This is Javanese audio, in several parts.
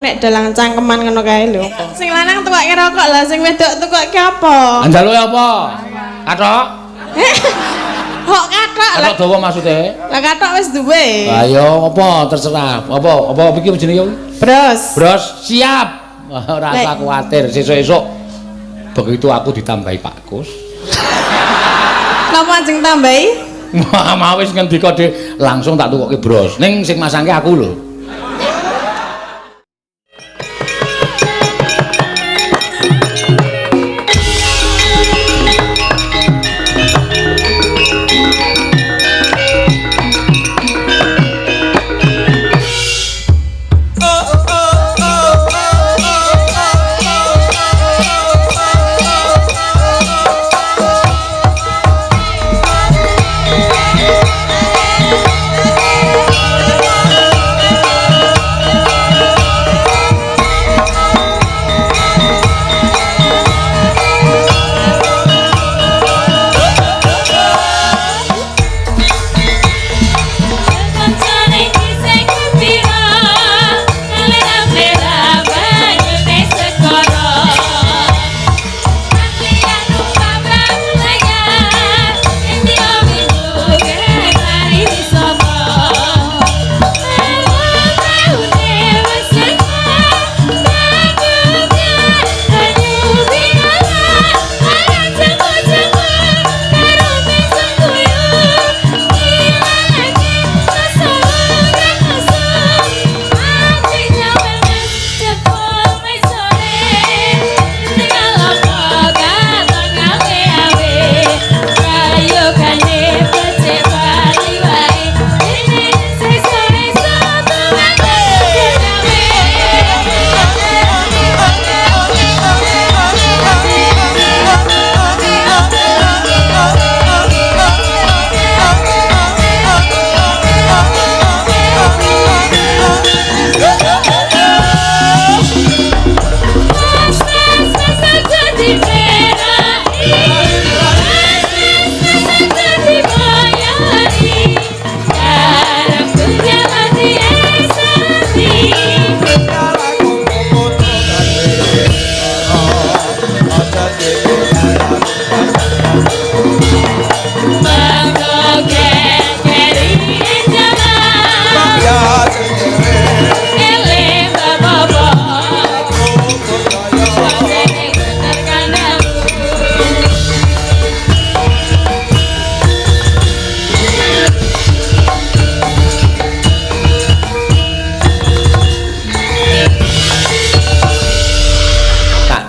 Nek dalang cangkeman ngono kae lho. Sing lanang tukokke rokok lah, sing wedok tukokke apa? Njaluke apa? Kathok? Kok kathok lah. Kathok dawa maksude? Lah kathok wis duwe. Ayo apa terserah. Apa apa iki jenenge kuwi? Bros. Bros, siap. Ora usah kuwatir, sesuk-esuk begitu aku ditambahi Pak Kus. Napa ajeng tambahi? Wah, wis ngendika dhewe langsung tak tukokke bros. Ning sing masangke aku lho.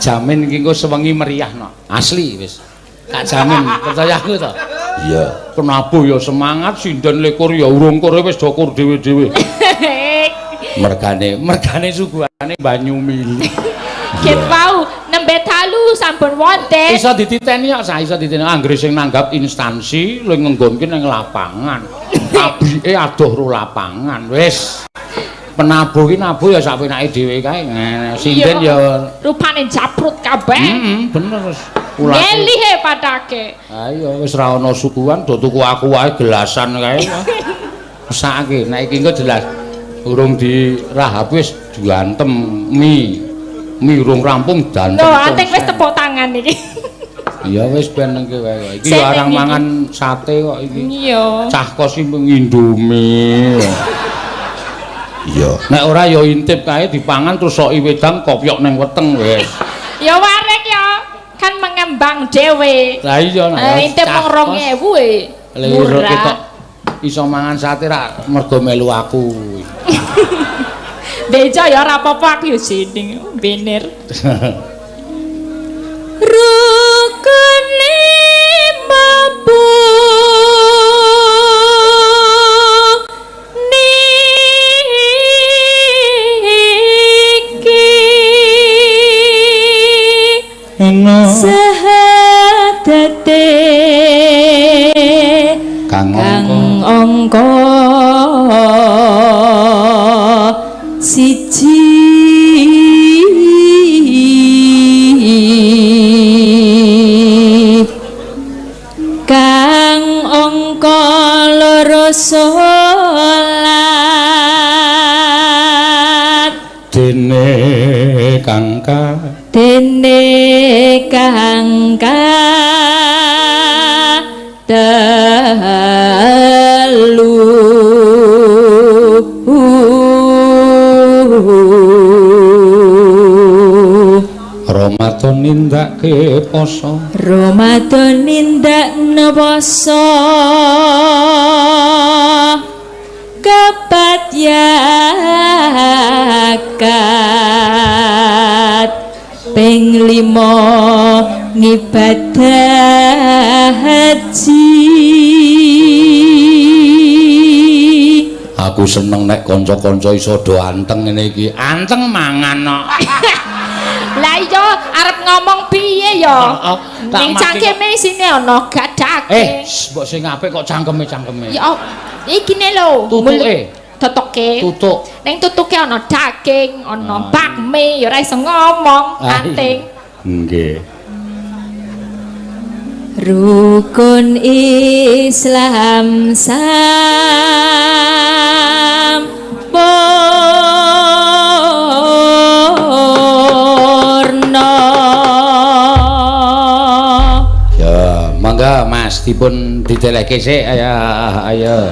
Jamin iki engko sewengi meriah no. Asli wis. Tak jamin, percaya aku to. Iya. Penabuh ya semangat, sinden likur ya urung kore wis dokur dhewe-dhewe. Mergane suguhane banyu mili. Ket wau nembe dalu sampun wonten. Iso dititeni kok, iso dititeni. Anggere sing nanggap instansi le ngenggonke ning lapangan. Abike adoh ro lapangan wis. Penabuh ki nabuh ya sak penake dhewe kae. Sinden ya rupane japrut kabeh. Heeh, bener wis. Ngelihe padake. Ha iya wis ra ana suguhan do tuku aku wae gelasan kae. Mesake nek iki engko jelas urung dirahap wis diantem mi. Mi urung rampung dantem. Lho, anting wis tepuk tangan iki. Iya wis ben iki wae. Iki ya arang mangan sate kok iki. Iya. Cah kos iki Indomie. Iya. Nek ora ya intip kae dipangan terus soki wedang kopyok ning weteng wis. Ya warek ya, kan mengembang dhewe. Lah iya nek intip mung 2000 e. Murah. Ketok iso mangan sate rak mergo melu aku. Bejo ya ora apa-apa aku ya jeneng bener. Rukune mampu sahadate kang angka siji kang angka loro salat dene Dene kang dene kang telu Ramadan nindakake poso, Ramadan nindakno poso kepat yakat ping 5 ngibadah haji. Aku seneng nek kanca-kanca iso do anteng ngene iki. Anteng mangan kok. Lah iya arep ngomong piye ya? Heeh, tak Ning mati cangkeme isine ana gak daging. Mbok sing apik kok cangkeme-cangkeme. Ya ikine lho, Tutuke. Tutuke. Tutuk. Ning tutuke ana daging, ana bakmi, ya ora iso ngomong, anting. Nggih. Rukun Islam sampurna. Ya, mangga Mas dipun didelehke sik. Ayo, ayo.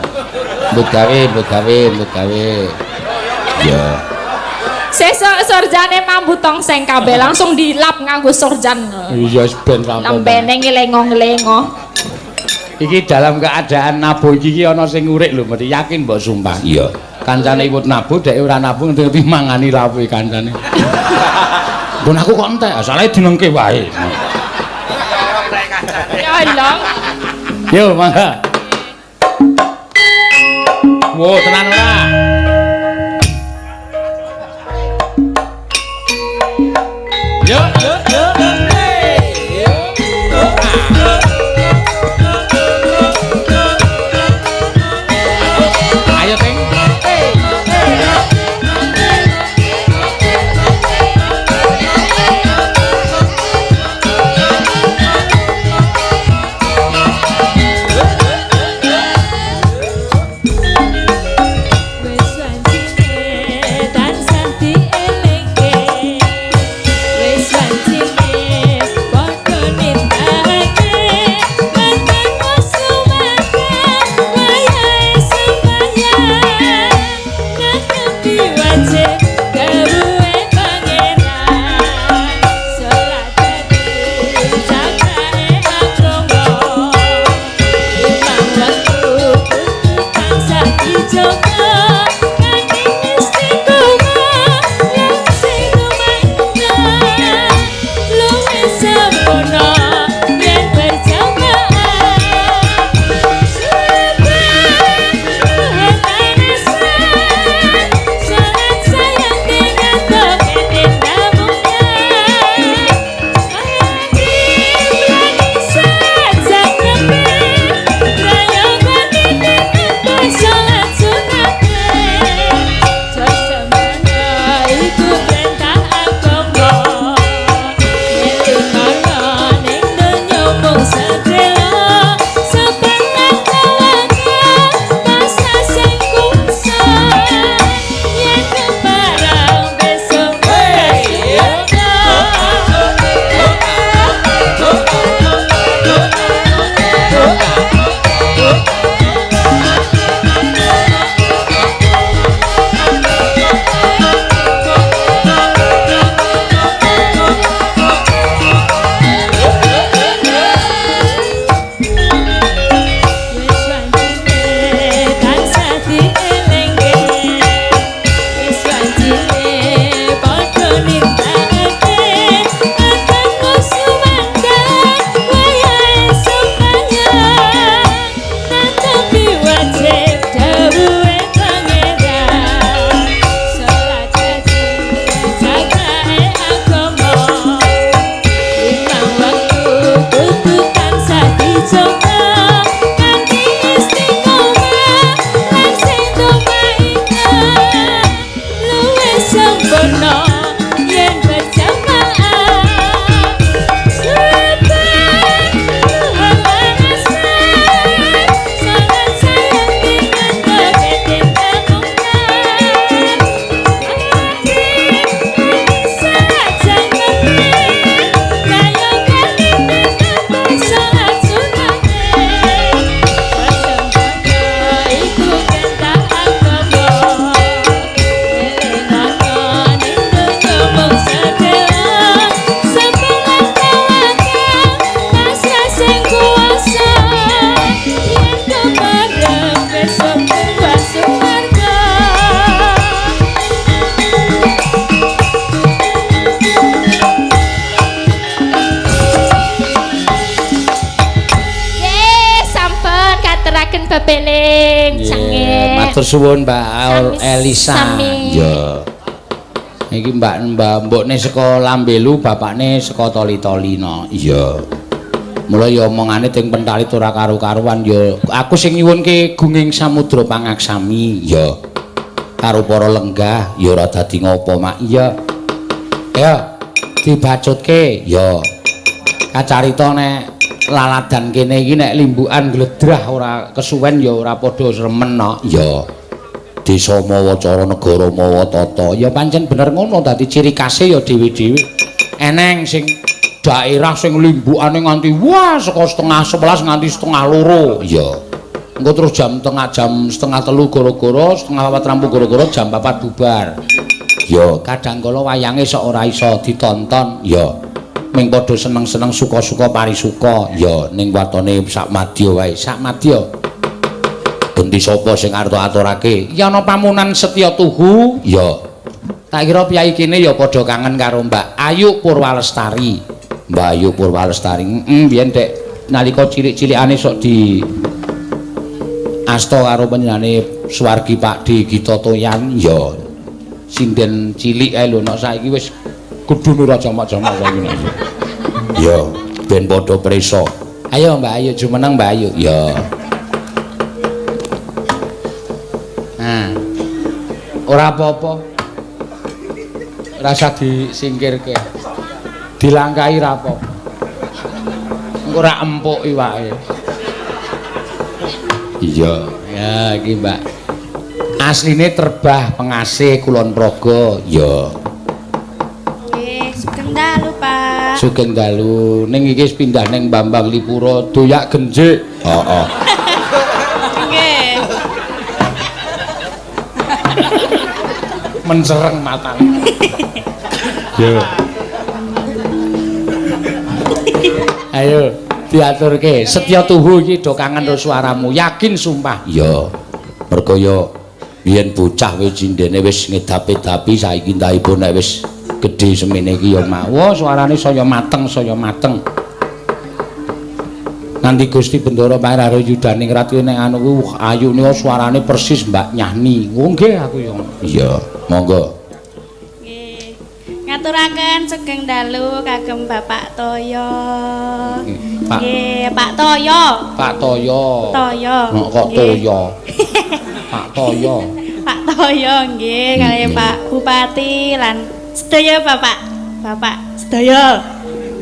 Mbut gawe, mbut gawe, mbut gawe. Ya. Sesuk sorjane mambu tongseng kabeh langsung dilap nganggo sorjan. Iya wis ben rampung. Lambene ngelengo-ngelengo. Iki dalam keadaan nabuh iki ana sing ngurik lho, mesti yakin mbok sumpah. Iya. Kancane iwut nabuh, dhek ora nabuh ngerti mangani lawuhe kancane. Nggon aku kok entek, asale dinengke wae. Ya Allah. Yo mangga. Wo, tenan ora? Yo yo yo. Ayo Ting. Matur suwun Mbak Elisa. Iya. Iki Mbak mbokne saka Lambelu, bapakne saka Toli-Toli no. Iya. Mula ya omongane teng Pentalit ora karu-karuan ya. Aku sing nyuwunke gunging samudra pangaksami. Iya. Karo para lenggah ya ora dadi ngopo, Mak. Iya. Ya, dibacutke. Ya. Kacarita nek laladan kene iki nek limbukan gledrah ora kesuwen ya ora padha remen no. Ya. Desa mawa cara, negara mawa tata. Ya pancen bener ngono, dadi ciri khase ya dhewe-dhewe. Eneng sing daerah sing limbukane nganti wah saka 10:30 nganti 1:30. Iya. Engko terus jam tengah jam 2:30 gara-gara 3:30 rampung gara-gara jam 4 bubar. Ya, kadang kala wayange sok ora iso ditonton. Ya. Ming padha seneng-seneng suka-suka parisuka. Ya, ning watone sak madya wae. Sak madya. Genti sapa sing arep aturake? Ya ana pamunan Setya Tuhu. Ya. Tak kira piyai kene ya padha kangen karo Mbak Ayu Purwalestari. Mbak Ayu Purwalestari. Heeh, biyen dek nalika cilik-cilikane sok di asta karo panjenengane Suwargi Pak D Gita Toyan. Ya. Sinden cilik ae lho, nek saiki wis gedhe ora jamak-jamak saiki. Ya, ben padha prisa. Ayo Mbak Ayu jumeneng Mbak Ayu. Ya. Nah. Ora apa-apa. Rasa disingkirke. Dilangkahi ra apa-apa. Engko ora empuk iwake. Iya, ya iki Mbak. Asline Terbah Pengasih Kulon Progo. Ya. Nggih, sugeng dalu, Pak. Sugeng dalu. Ning iki wis pindah ning Bambang Lipura, doyak genjik. Heeh. Nggih. Mencereng matane. Yo. Ayo diaturke. Setya Tuhu iki do kangen karo suaramu. Yakin sumpah. Iya. Mergo yo biyen bocah wis cindene wis ngedapi-dapi saiki entahipun nek wis gedhe semene iki ya mawa suarane saya mateng, saya mateng. Nanti Gusti Bendara Pangeran Yudaning Rat nek anu kuwi ayune suarane persis Mbak Nyahni. Oh nggih aku ya. Iya, monggo. Nggih. Ngaturaken sugeng dalu kagem Bapak Toyo. Pak. Nggih, Pak Toyo. Pak Toyo. Toyo. Nek kok Toyo. Pak Toyo. Pak Toyo nggih kaliyan Pak Bupati lan sedaya Bapak. Bapak sedaya.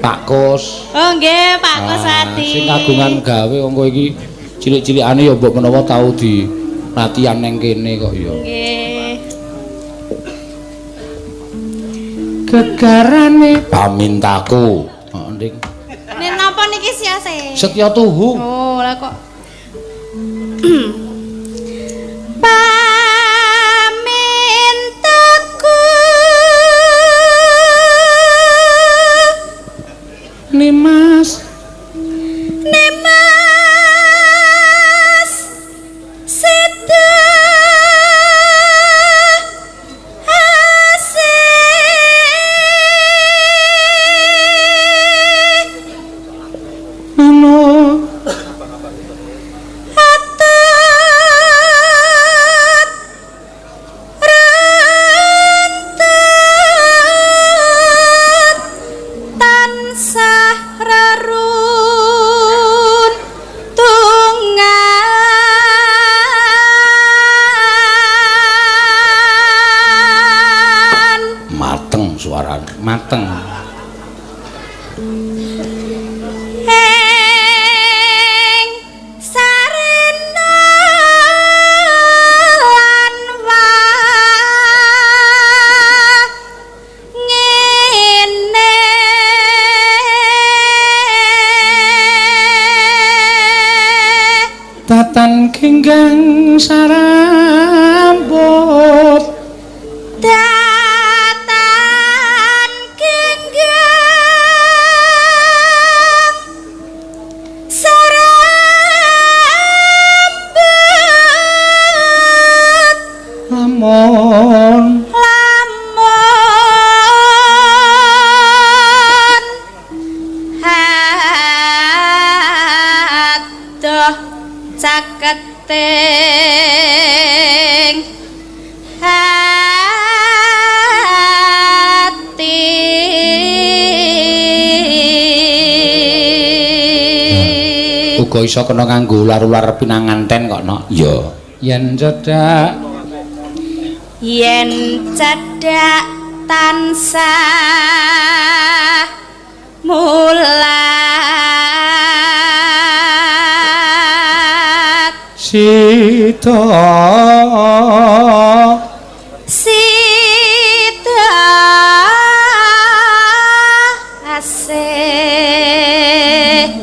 Pak Kus. Oh nggih, Pak Kusati. Sing kagungan gawe wong kowe iki cilik-cilikane ya mbok menawa tau di latihan nang kene kok ya. Nggih. Gegarane pamintaku. Heeh, Nding. Nek napa niki siase? Setya Tuhu. Oh, lah kok. Pamintaku Nimas, Nimas seda asih anu atut rentut tansah rerun tungan. Mateng suarane, mateng. Ing sarena lan wangene Tatan genggang sarambut, datan genggang sarambut lamun lamun adoh caketing uga iso kena kanggo ular-ular pinanganten kok, Nok. Iya. Yen cedhak, yen cedhak tansah mulat sida sida asih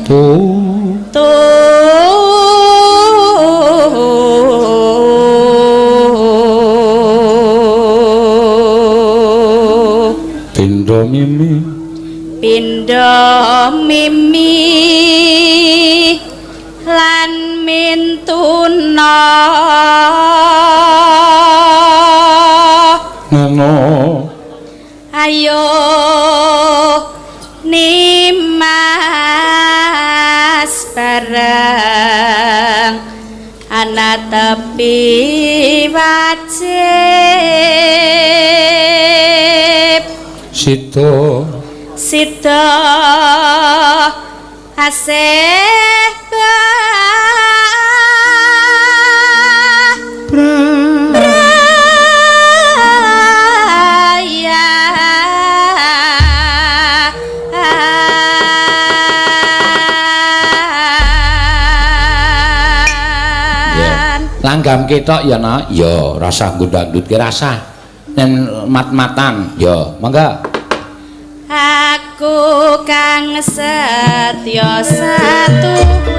tu tu pindha mimi, pindha mimi lan mintuna ngono ayo nimas bareng ana tepi wajib sida sida asih braya. Langgam ketok ya, Nak. Ya, rasah nggo dangdut ki rasah. Yen mat-matan, ya, mangga. Aku kang setya satuhu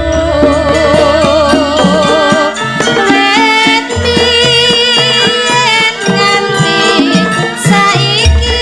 wit biyen nganti saiki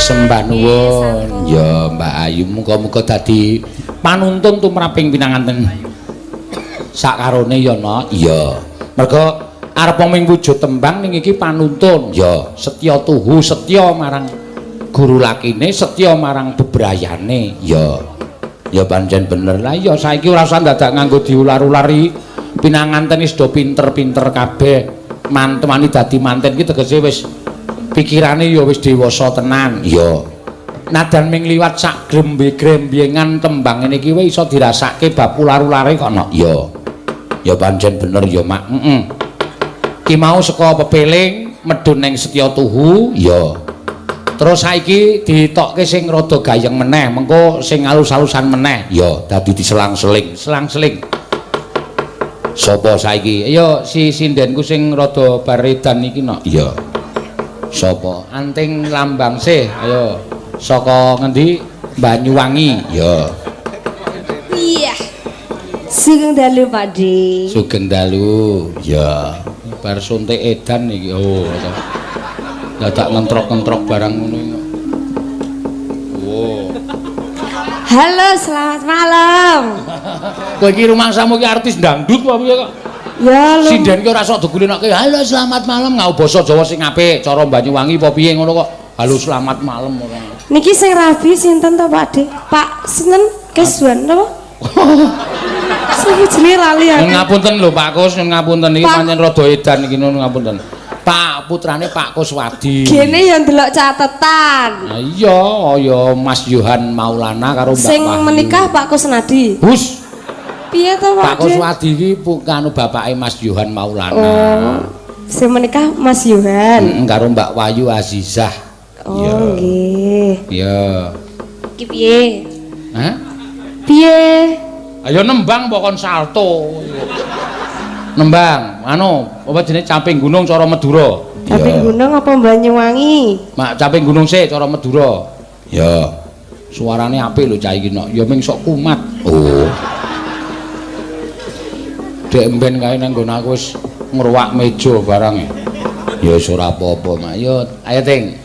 Sembah nuwun. Ya Mbak Ayu, muga-muga dadi panuntun tumraping pinanganten sakarone ya, Nok. Iya. Mergo Arep ming wujud tembang ning iki panuntun. Ya, setya tuhu, setya marang guru lakine, setya marang bebrayane. Ya. Ya pancen bener. Lah iya saiki ora usah dadak nganggo diular-ulari. Pinanganten wis do pinter-pinter kabeh. Mantemani dadi manten iki tegese wis pikirane ya wis dewasa tenan. Iya. Nadan ming liwat sak grembe-grembyengan tembang ngene iki wis iso dirasake bab ular-ulare kok no. Iya. Ya pancen bener ya, Mak. Heeh. Ki mau saka pepeling medhun ning Setya Tuhu, ya. Terus saiki ditokke sing rada gayeng meneh, mengko sing alus-alusan meneh, ya dadi diselang-seling, selang-seling. Sapa saiki? Ayo si sindenku sing rada baredan iki no. Iya. Sapa? Anting Lambang sih, ayo. Saka ngendi? Banyuwangi. Ya. Iya. Sugeng dalu, Pak D. Sugeng dalu. Ya. Bar suntik edan iki. Oh. Dadak ngentrok-ngentrok barang ngono iki. Oh. Halo, selamat malam. Kowe iki rumangsamu iki artis dangdut apa piye kok? Ya lho. Sinden ki ora sok digulinake. Halo, selamat malam ngau basa Jawa sing apik, cara Banyuwangi apa piye ngono kok. Halo, selamat malam ora. Niki sing rabi sinten to, Pak D? Pak sinten? Keswan napa? Sing jenenge lali aku. Nyun ngapunten lho Pak Kus, nyun ngapunten iki pancen rada edan iki nyun ngapunten. Pak putrane Pak Kuswadi. Gene ya ndelok catetan. Nah, iya, ya Mas Yohan Maulana karo Mbak Sing Wahyu. menikah Pak Kusnadi. Hus. Piye to, Pak? Pak Kuswadi iki kanu bapake Mas Yohan Maulana. Oh. Sing menikah Mas Yohan. Heeh, karo Mbak Wahyu Azizah. Oh, nggih. Iya. Iki piye? Hah? Piye? Ayo nembang apa kon salto. Nembang, anu, apa jenenge Caping Gunung cara Madura? Caping Gunung apa Banyuwangi? Mak Caping Gunung sik cara Madura. Ya. Suarane apik lho cah iki nok. Ya ming sok kumat. Oh. Dek mben kae nang nggon aku wis ngruwak meja barang. Ya wis ora apa-apa, Mak. Yo, ayo Ting.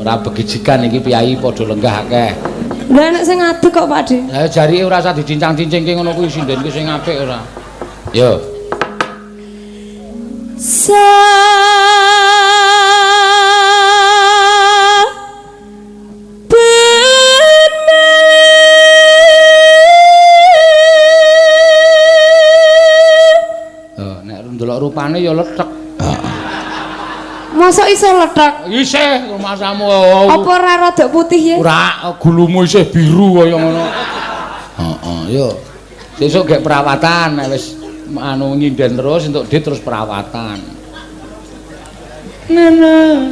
Ora begijikan iki piyayi padha lenggah akeh. Lah nek sing ngadeg kok Pak De. Lah jarike ora usah dicincang-cincingke ngono kuwi sinden ki sing apik ora. Yo. Oh, nek ndelok rupane ya lethek. Mosok iso lethek? Isih rumasamu. Apa ora rada putih ya? Ora, gulumu isih biru kaya ngono. Heeh, yo. Sesuk gek perawatan nek wis anu nyinden terus entuk dit terus perawatan. Nana.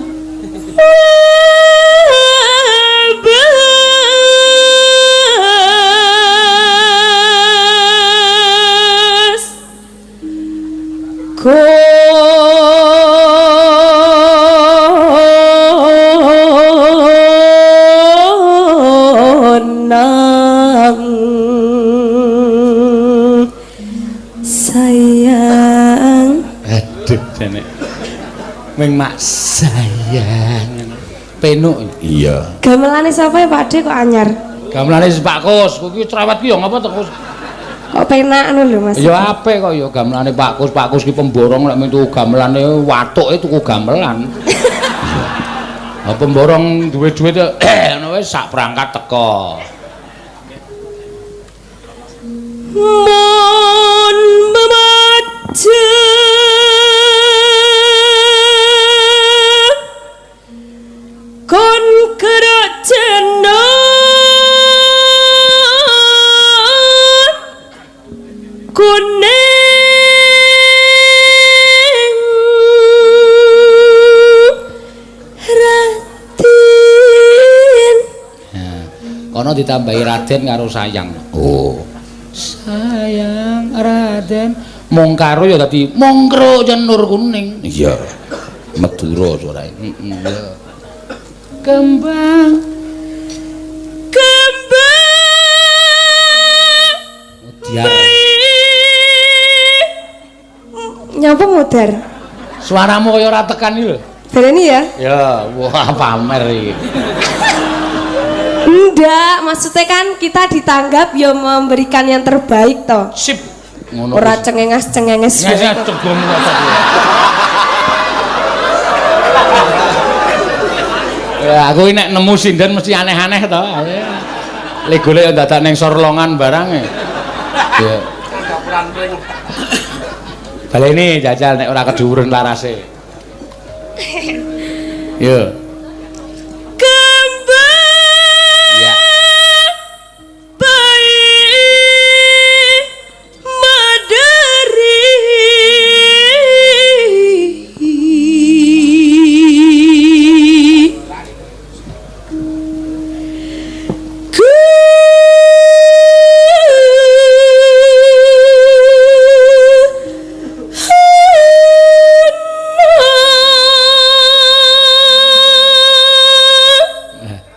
Konang sayang. Aduh jane. Ming mak sayang. Penuk. Iya. Gamelane sapa ya Pak De kok anyar? Gamelane Pak Kus, kowe iki cerewet ki ya ngapa to Kus? Kok penak ngono lho Mas. Ya apik kok ya gamelane Pak Kus. Pak Kus ki pemborong lek mung tuku gamelane watuke tuku gamelan. Lah pemborong duwe duit ngono wis sak perangkat teko. Mon memacu kon gerak jenot kuning Raden. Nah, kono ditambahi Raden karo sayang. Oh. Sayang Raden mung karo ya dadi mongkro cenur kuning. Iya. Madura suarae. Heeh. Ya. Kembang kembang Mudiar. Nyapa mudar? Suaramu kaya ora tekan iki lho. Berani ya? Ya, wah pamer iki. Enggak, maksudnya kan kita ditanggap ya memberikan yang terbaik toh. Sip. Ngono. Ora cengenges-cengenges. Nges cegom kok. Ya aku nek nemu sinden mesti aneh-aneh to. Le golek dadak ning sorlongan barang e. Ya. Baleni jajal nek ora keduwuren larase. Yo. Kembang. Ya. Bayi madari.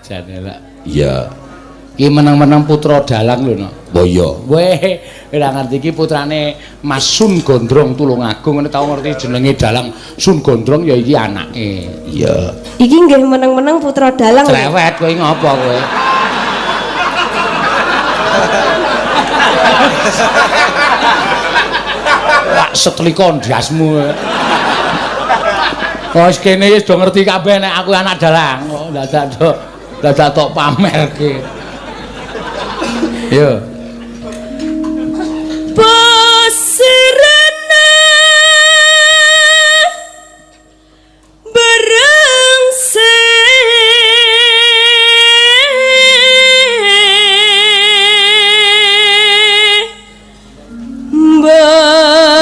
Jane lak. Iya. Ki meneng-meneng putra dalang lho, Nok. Oh iya. Weh, ora ngerti iki putrane Mas Sun Gondrong Tulungagung, ngene tau ngerti jenenge dalang Sun Gondrong ya iki anake. Iya. Iki nggih meneng-meneng putra dalang. Cerewet kowe ngopo kowe? Wak setlika ndasmu. Wis kene wis do ngerti kabeh nek aku anak dalang. Kok dadak do dadak tok pamerke. Yo. Pasirana berengse berse.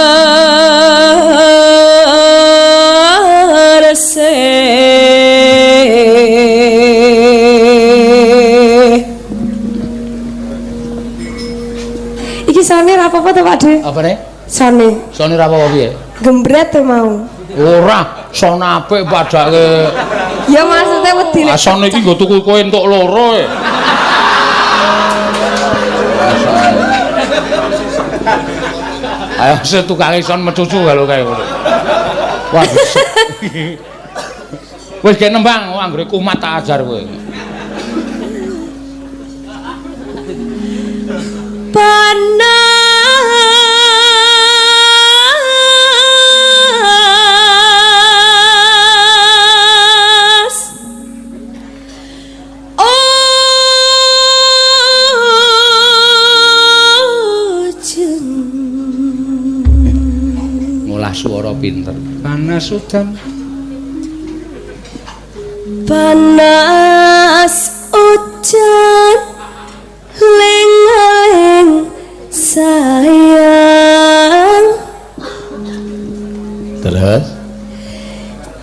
Iki sone ra apa-apa to, Pak De? Apa ne? Sone. Sone ra apa-apa piye? Gembret to mau. Ora, sone apik padake. Ya maksudnya wedi nek. Ah sone iki nggo tuku kowe entuk loro e. Ayo setukange son mecucu kalau kae ngono. Wah. Wis gek nembang, anggere kumat tak ajar kowe. Panas ojen. Ngolah suara pinter. Panas udan. Panas udan ling-ling sayang. Terus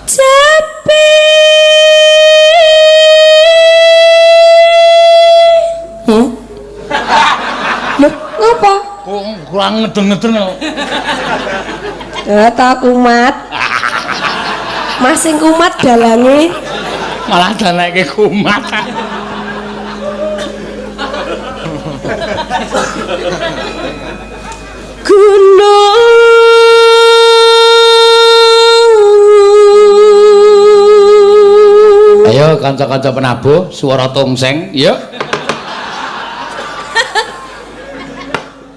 Cepi. Loh, ngopo? Kok kurang ngedeng-ngedeng kok. Ya ta kumat. Masing kumat dalange. Malah daleke kumat. Gunung. Ayo kanca-kanca penabuh suara tongseng, yuk.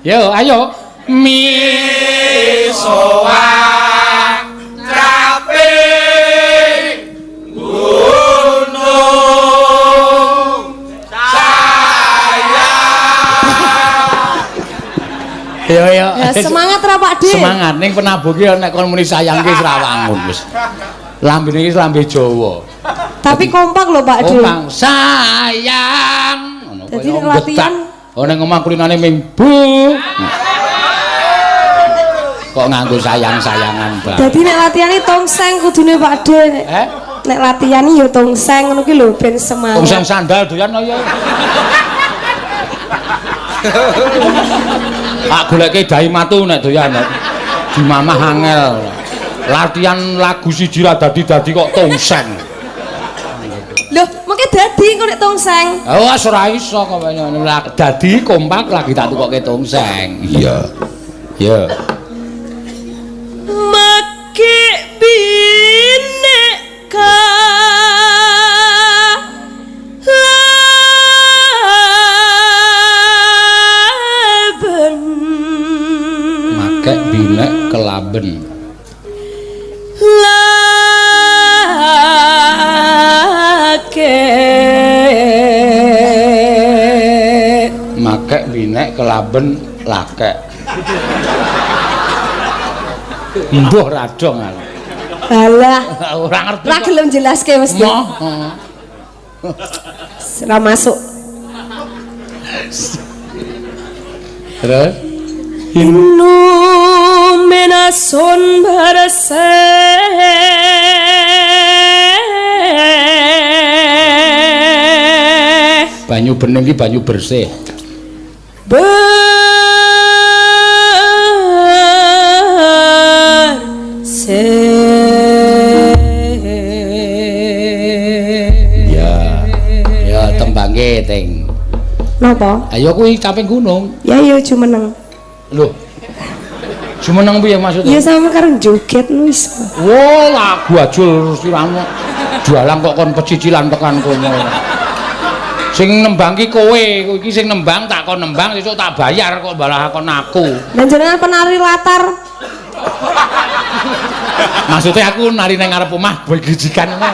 Yo, ayo. Mi soa caping gunung sayang. Yo yo. Ya, semangat ra Pak De. Semangat ning penabuh ki nek kon muni sayang ki wis ra wangun wis. Lambene iki lambe Jawa. Tapi kompak lho Pak De. Kompak sayang. Ngono Dadi kaya latihan. Oh ning omah kulinane ming bu. Kok nganggo sayang-sayangan banget. Dadi nek latihane tongseng kudune Pak De. Eh? Nek latihan ya tongseng ngono ki lho ben semangat. Tongseng sandal doyan ya. Tak goleke dahi matu nek doyan. Di mamah angel. Latihan lagu siji ra dadi-dadi kok tongseng. Loh, mengke dadi engko nek tongseng. Oh, ora iso kok dadi kompak lagi tak tukoke tongseng. Iya. Ya. Make bineka laben. Makek binek kelaben. Lake. Makek binek kelaben lakek. Mbuh radong aku. Alah, Ora ngerti. ora gelem jelaske mesti. Moh. Ora masuk. Terus Illuminason berseh. Banyu bening iki banyu bersih. Bersih. Ya. Ya tembangke ting. Napa? Ayo kuwi caping gunung. Ya ya jumeneng. Lho. Jumeneng piye maksudnya? Ya sama karo joget nu iso. Wah, lagu ajul siramu. Jualan kok kon pecicilan tekan kono. Sing nembang ki kowe, iki sing nembang tak kon nembang sesuk tak bayar kok malah kon aku. Lah jenengan penari latar. Maksudnya aku nari nang ngarep omah begijikan ngono.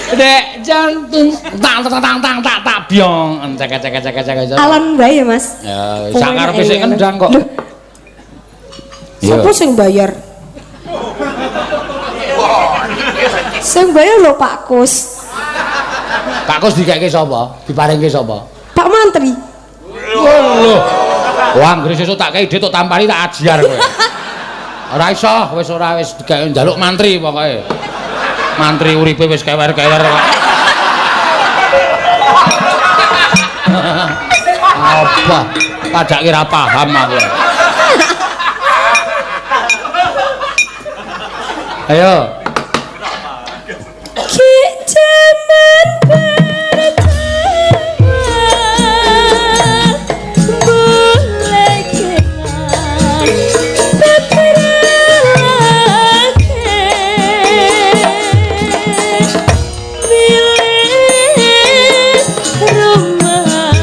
Dek jantung tang tang tang tang tak tak byong cek cek cek cek cek. Alon bae ya, Mas. Ya, sak karepe sik kendang kok. Loh. Sopo sing bayar? Sing bayar lho Pak Kus. Pak Kus dikeke sapa? Diparingke sapa? Pak Mantri. Lho. Wah, anggere sesuk tak kei dhuwit tok tampani tak ajiar kowe. Ora iso, wis ora wis digawe njaluk mantri pokoke. Mantri uripe wis kewer-kewer kok. Apa? Padake ora paham aku. Ayo. Ki jaman pertama bolekengan peperake milih rumate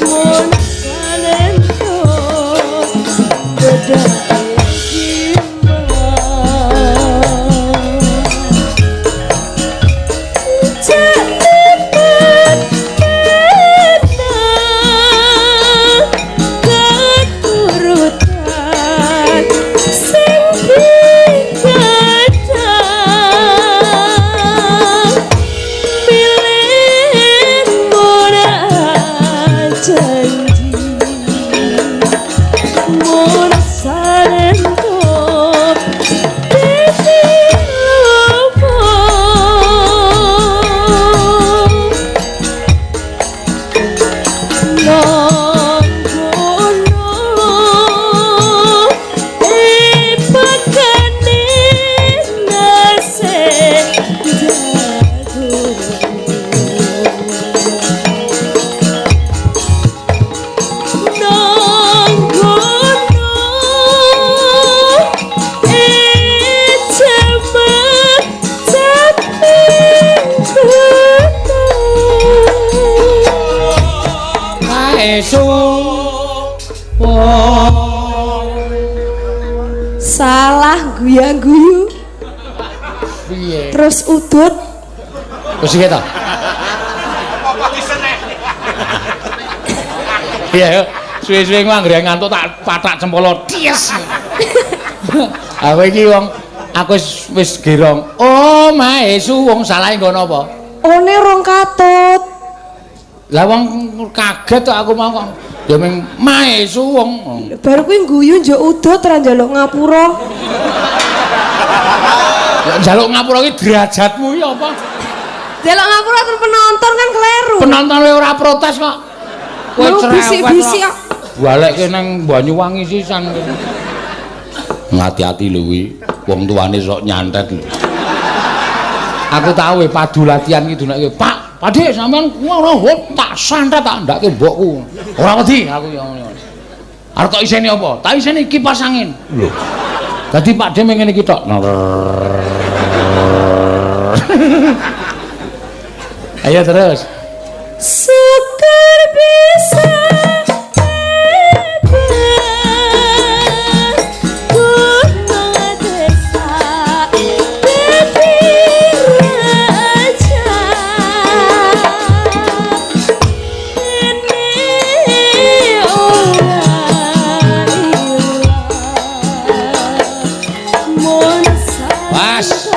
mun salento bedake. Salah guya-guyu. Piye? Terus udut. Terus piye ta? Iya, yo. Suwe-suwe ku anggere ngantuk tak patak cempolo. Ties. Aku iki wong aku wis gerong. Oh, mae suwung salahe nggo napa? One rong katut. Lah wong kaget kok aku mau kok. Ya ming mae suwung. Baru kuwi guyu njuk udut ora njaluk ngapura. Lah njaluk ngapura iki derajatmu iki apa? Njaluk ngapura terus penonton kan kleru. Penonton ora protes kok. Kowe cerewet. Bisik-bisik kok. Balekke nang Banyuwangi sisan. Ngati-ati lho kuwi, wong tuane sok nyantet lho. Aku tau padu latihan iki dunake, Pak, Pakde sampean ngono tak santet tak ndake mbokku. Ora wedi aku ya ngono. Arep tok iseni apa? Tak iseni kipas angin. Lho. Dadi Pakde mung ngene iki tok. Ayo terus. Syukur bisa bebas gunung desa dadi raja dene ora ilang mun Was.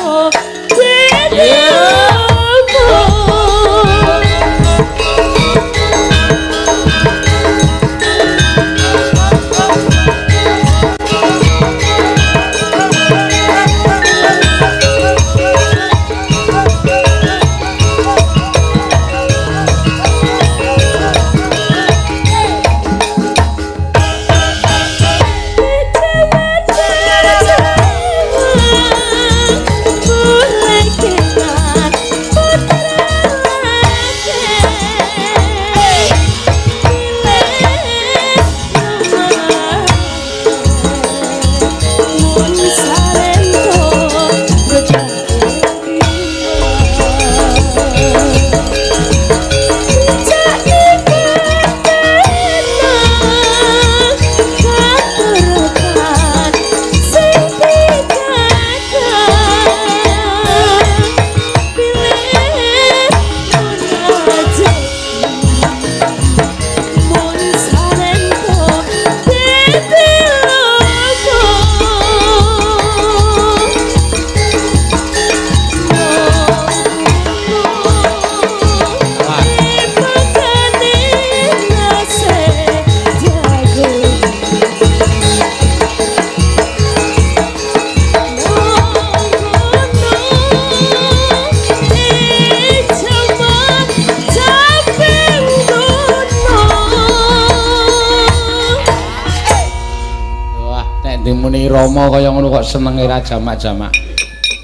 Wah, nek dimuni Rama kaya ngono kok senenge ra jamak-jamak.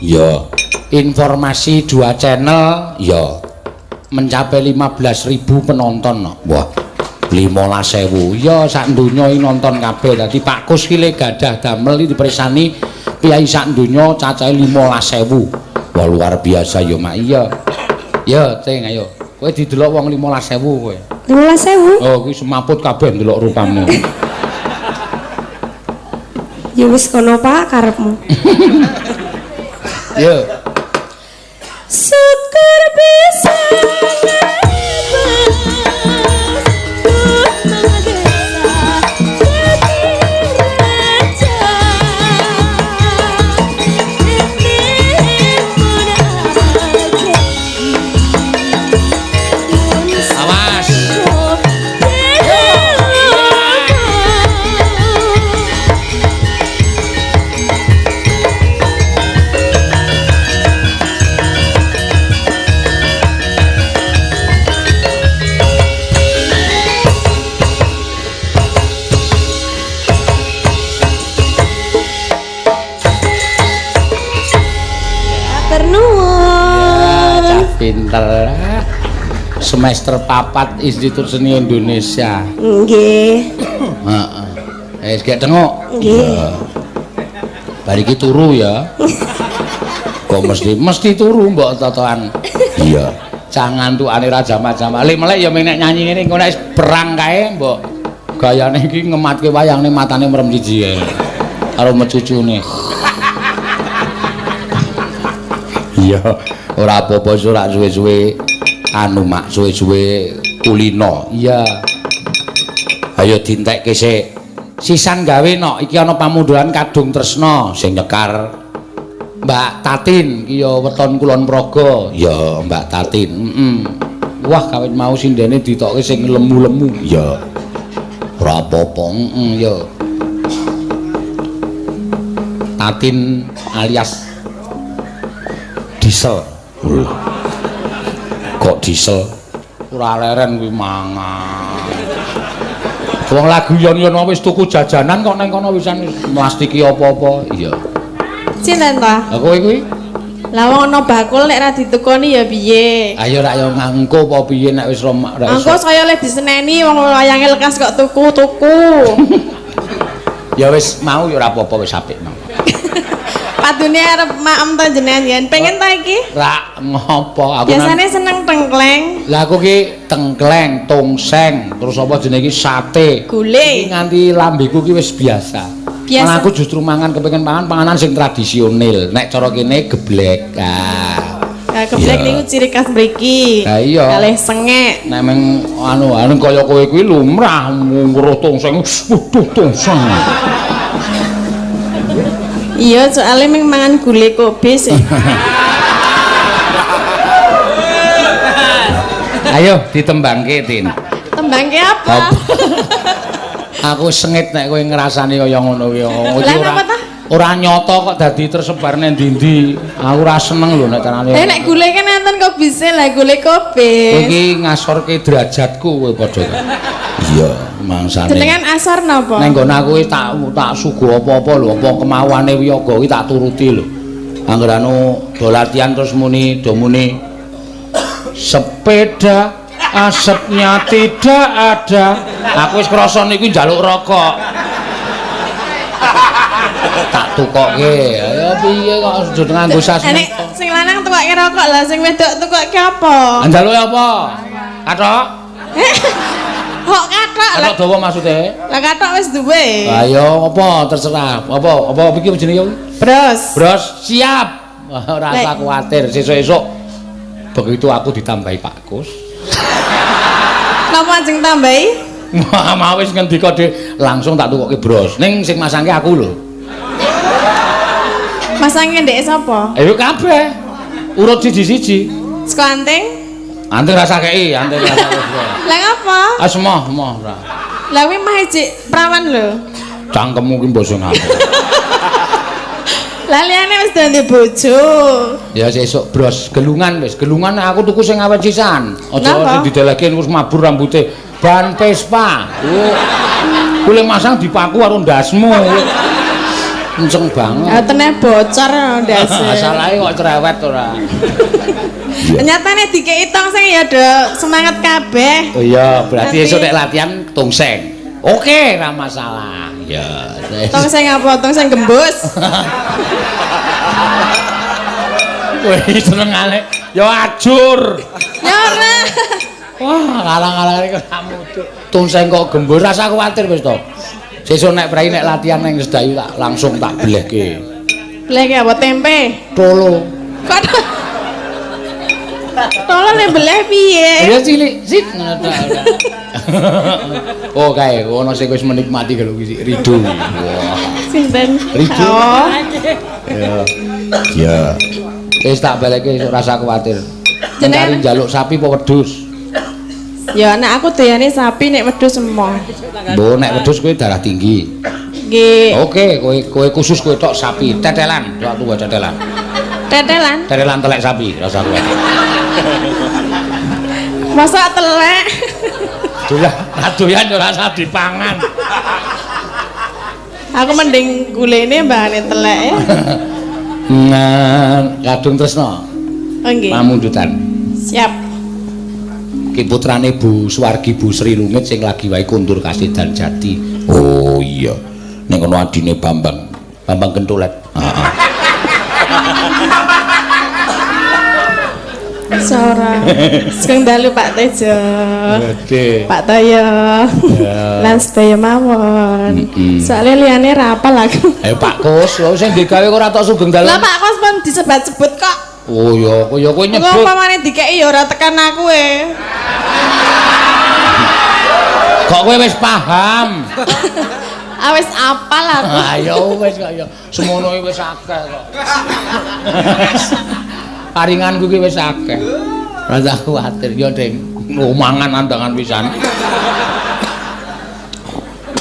Ya. Informasi 2 channel ya mencapai 15.000 penonton no. Wah, 15.000. Ya sak donya iki nonton kabeh. Dadi Pak Kus ki le gadah damel iki dipersani piyai sak donya cacahe 15.000. Wah, luar biasa ya, Mak. Iya. Ya, Ceng, ayo. Kowe didelok wong 15.000 kowe. 15.000. Oh, kuwi semaput kabeh ndelok rupamu. Ya wis kono Pak karepmu. Ya. Syukur bisa ngebas gunung desa dadi raja dene mun aja mun Awas. Matur nuwun. Cah pinter. Semester 4 Institut Seni Indonesia. Nggih. Heeh. Eh, gek tengok. Nggih. Bar iki turu ya. Kok mesti turu mbok totoan. Iya. Cah ngantukane ra jamak-jamak. Lek melek ya mek nek nyanyi ngene engko nek wis perang kae mbok gayane iki ngematke wayangne matane merem siji kae. Karo mecucune. Iya, ora apa-apa ora suwe-suwe anu mak suwe-suwe kulino. Iya. Ayo dintekke sik. Sisan gawe nok iki ana pamunduhan Kadung Tresna sing nyekar Mbak Tatin iki ya weton Kulon Progo. Ya Mbak Tatin. Heeh. Wah kawit mau sindene ditokke sing lemu-lemu. Ya. Ora apa-apa. Heeh ya. Tatin alias Diesel. Kok diesel? Ora leren kuwi mangan. Wong lagu yon-yon wis tuku jajanan kok nang kono wisan mlastiki apa-apa. Iya. Sinten ta? Lah kowe kuwi? Lah wong ana bakul nek ra ditukoni ya piye? Ayo rak yo ngangko apa piye nek wis romak rak Engko iso. saya oleh diseneni wong wayange lekas kok tuku-tuku. Ya wis mau ya ora apa-apa wis apik mau. Padune arep maem to jenengan yen. Pengen ta iki? Rak ngopo aku. Biasane seneng tengkleng. Lah aku ki tengkleng, tongseng, terus apa jenenge iki sate. Gule. Iki nganti lambeku ki wis biasa. Biasa. Malah aku justru mangan kepengin mangan panganan sing tradisional. Nek cara kene geblek. Ah. Nah, geblek niku ciri khas mriki. Lah iya. Kalih sengek. Nek meng anu kaya kowe kuwi lumrah ngurus tongseng. Waduh tongseng. Iya, soalnya meng mangan gule kobis. Ayo ditembangke, Tin. Tembangke apa? Aku sengit nek kowe ngrasani kaya ngono kuwi. Lah napa ta? Ora nyata kok dadi tersebar nang ndi-ndi. Aku ora seneng lho nek carane. Eh nek gule kan enten kobise lah gule kobis. Kowe iki ngasorke derajatku kowe padha. Iya, mangsane. Jenengan asor napa? Neng nggon aku iki tak suguh apa-apa lho, apa kemauane wiyaga iki tak turuti lho. Angger anu do latihan terus muni do muni sepeda asapnya tidak ada. Aku wis krasa niku njaluk rokok. Tak tukoke. Ya piye kok aja nganggo sas. Nek sing lanang tukoke rokok lah sing wedok tukoke apa? Njaluke apa? Kathok. Kok kathok? Kathok dawa maksude? Lah kathok wis duwe. Lah ya apa terserah. Apa apa iki jenenge yo? Bros. Bros siap. Ora usah kuwatir sesuk-esuk begitu aku ditambahi Pak Kus. Napa ajeng tambahi? Wah, mau wis ngendika dhewe langsung tak tukoke bros. Ning sing masangke aku lho. Masangke ndek sapa? Ayo kabeh. Urut siji-siji. Saka anting? Anting rasa kei, anting rasa kei. Lah ngapa? Ah semoh, moh ora. Lah kuwi mah ijik prawan lho. Cangkemmu ki mbok sing apa. Lah liyane wis dadi bojo. Ya sesuk bros gelungan wis, gelungan aku tuku sing awet sisan. Aja sing didelehke wis mabur rambute. Ban Vespa. Kuwi masang dipaku karo ndasmu. Kenceng banget. Ya teneh bocor ndase. Salahe kok cerewet ora. Nyatane dikeki tongseng ya do semangat kabeh. Oh iya, berarti esuk nek latihan tongseng. Oke, ora masalah. Ya. Tongseng apa? Tongseng gembus. Kowe senengane ya ajur. Ya ora. Wah, kalang-kalang iki ora mutu. Tongseng kok gembus, rasa kuwatir wis to. Sesuk nek prei nek latihan nang Sedayu tak langsung tak blehke. Blehke apa tempe? Tolo. Kok tolo nek beleh piye? Ya cilik, sit ngono ta. Oh kae ono sing wis menikmati kalau iki Rido. Wah. Sinten? Rido. Oh. Ya. Ya. Wis tak balekke esuk rasa kuwatir. Jenengan njaluk sapi apa wedhus? Ya nek aku doyane sapi nek wedhus emoh. Mbok nek wedhus kowe darah tinggi. Nggih. Oke, kowe khusus kowe tok sapi, tetelan, tok tuwa tetelan. Tetelan? Tetelan telek sapi rasa kuwatir. Masa telek? Dolah, doyan ora usah dipangan. Aku mending gulene mbahane telek ya. Nah, kadung tresna. Oh nggih. Pamundutan. Siap. Ki putrane Bu Suwargi Bu Sri Lungit sing lagi wae kondur kasedan jati. Oh iya. Ning kono adine Bambang. Bambang Kentulet. Heeh. Sora. Sugeng dalu Pak Tejo. Oke. Pak Toyo. Lan sedaya mawon. Soale liyane ra apal aku. Ayo Pak Kus, lho sing digawe kok ora tok sugeng dalu. Lah Pak Kus pun disebat-sebut kok. Oh ya, ya kowe nyebut. Engko pamane dikeki ya ora tekan aku e. Kok kowe wis paham? Ah wis apal aku. Ayo wis kok ya. Semono iki wis akeh kok. Paringanku ki wis akeh. Ora kuwatir ya, Ding. Mangan andangan pisan.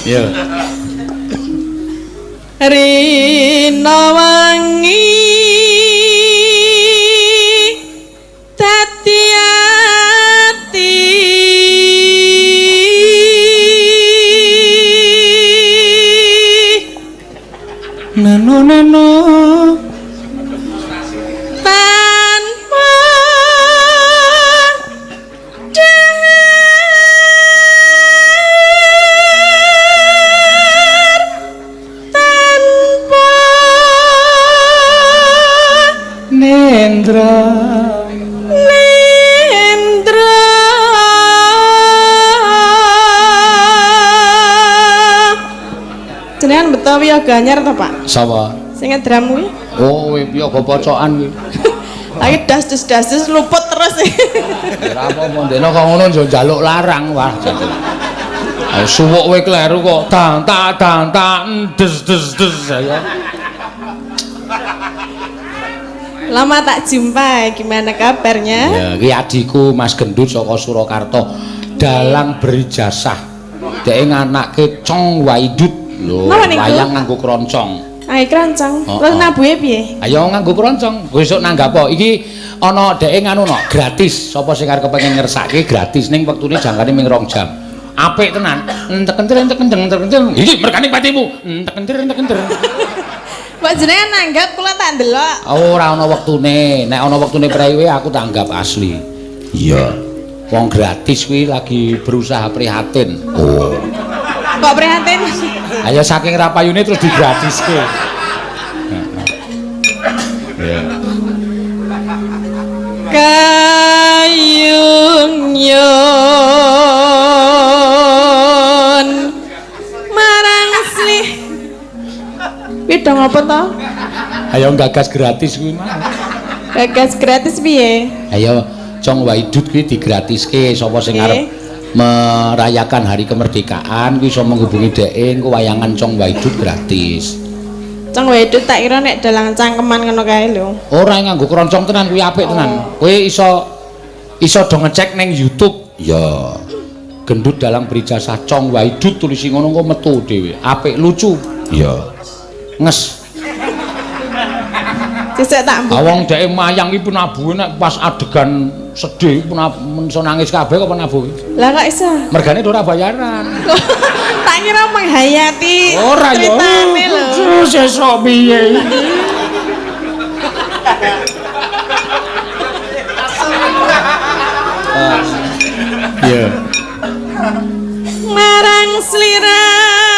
Ya. Rina wangi dadi ati neno neno tanpa dahar tanpa Nendra. Nendra. Jenengan beto wiyaga anyar to, Pak? Sapa? Sing ngedram kuwi. Oh, wiyaga pocokan kuwi. Lagi das-das luput terus. Ora apa-apa ndekno kok ngono yo njaluk larang wah. Ayo suwuk kowe kleru kok. Dang tak dang tak des des des ayo. Lama tak jumpa, gimana kabarnya? Ya, iki adikku Mas Gendut saka Surakarta. Dalang berijasah. Dheke nganake Cong Waidut. Lho, wayang nganggo kroncong. Ayo kroncong. Oh, Terus oh. nabuhe piye? Ayo nganggo kroncong. Besok nanggap apa? Iki ana dheke nganu no, gratis. Sapa sing arep kepengin ngersake gratis ning wektune jangkane ming 2 jam. Apik tenan. Entek enter entek enter entek enter. Iki mergane patimu. Entek enter entek enter. Mbok jenengan nanggap kula tak ndelok. Ora ana wektune. Nek ana wektune priwe aku tanggap asli. Iya. Wong gratis kuwi lagi berusaha prihatin. Oh. Kok prihatin? Ayo saking rapayune terus digratiske. Iya. Kayung yun marang slih. Kuwi dong apa to? Ayo gagas gratis kuwi mah. Gagas gratis piye? Ayo Cong Waidut kuwi digratiske sapa sing arep merayakan hari kemerdekaan kuwi iso menghubungi dheke engko wayangan Cong Waidut gratis. Cong Waidut tak kira nek dalang cangkeman ngono kae lho. Ora nganggo kroncong tenan kuwi apik tenan. Kowe iso iso do ngecek ning YouTube. Ya. Gendut dalang berijasah Cong Waidut tulisi ngono engko metu dhewe. Apik lucu. Iya. Nges. Sesuk tak mbuk. Wong dheke mayang iki penabuhe nek pas adegan sedih iso nangis kabeh kok penabuhe. Lah kok iso? Mergane ora bayaran. Tak kira menghayati ora ya. Ceritane lho. Sesuk piye iki? Iya. Marang slirane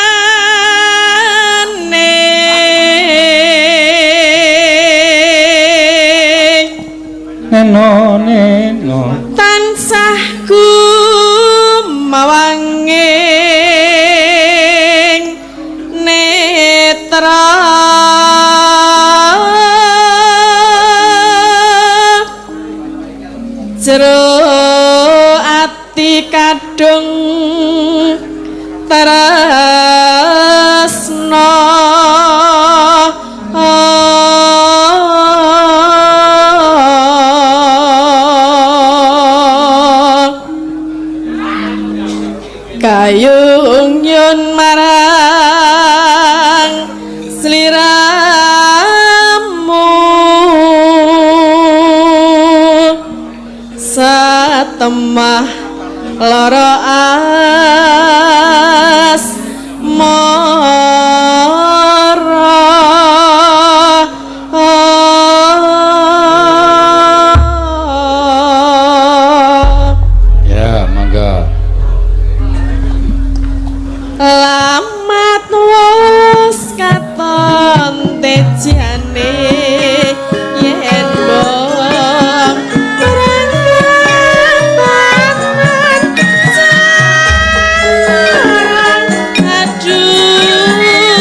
neno neno tansah gumawanging netra jero ati kadung tresna. Kayung yun marang sliramu satemah lara asmara. Ya, mangga. Lamat wis katon tejane yen bong berangkat aduh.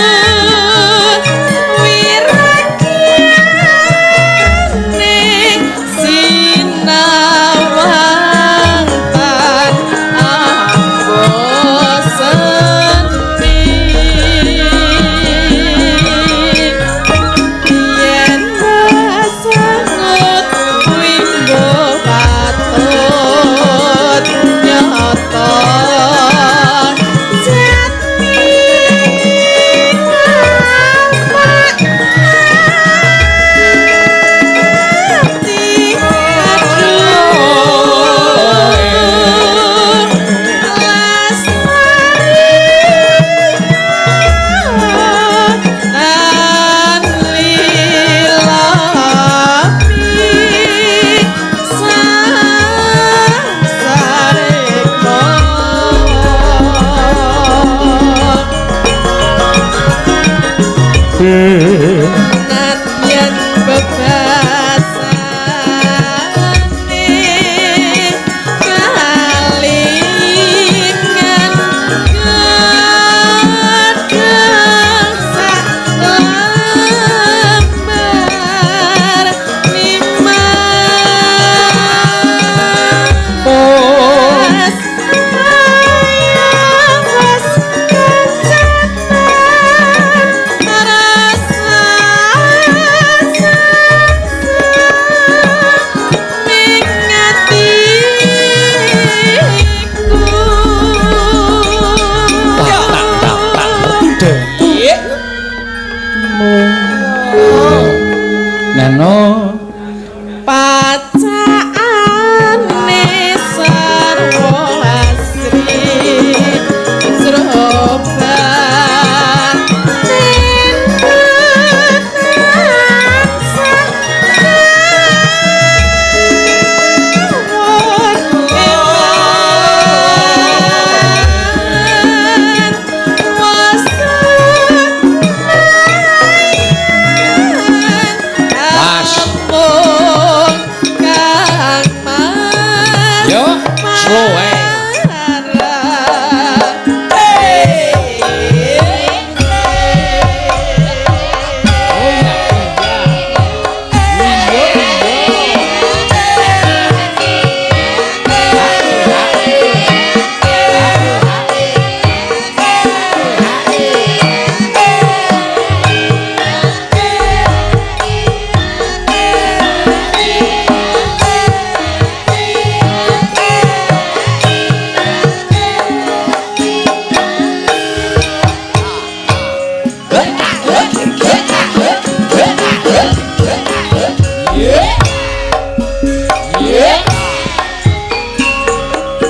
Slow ae.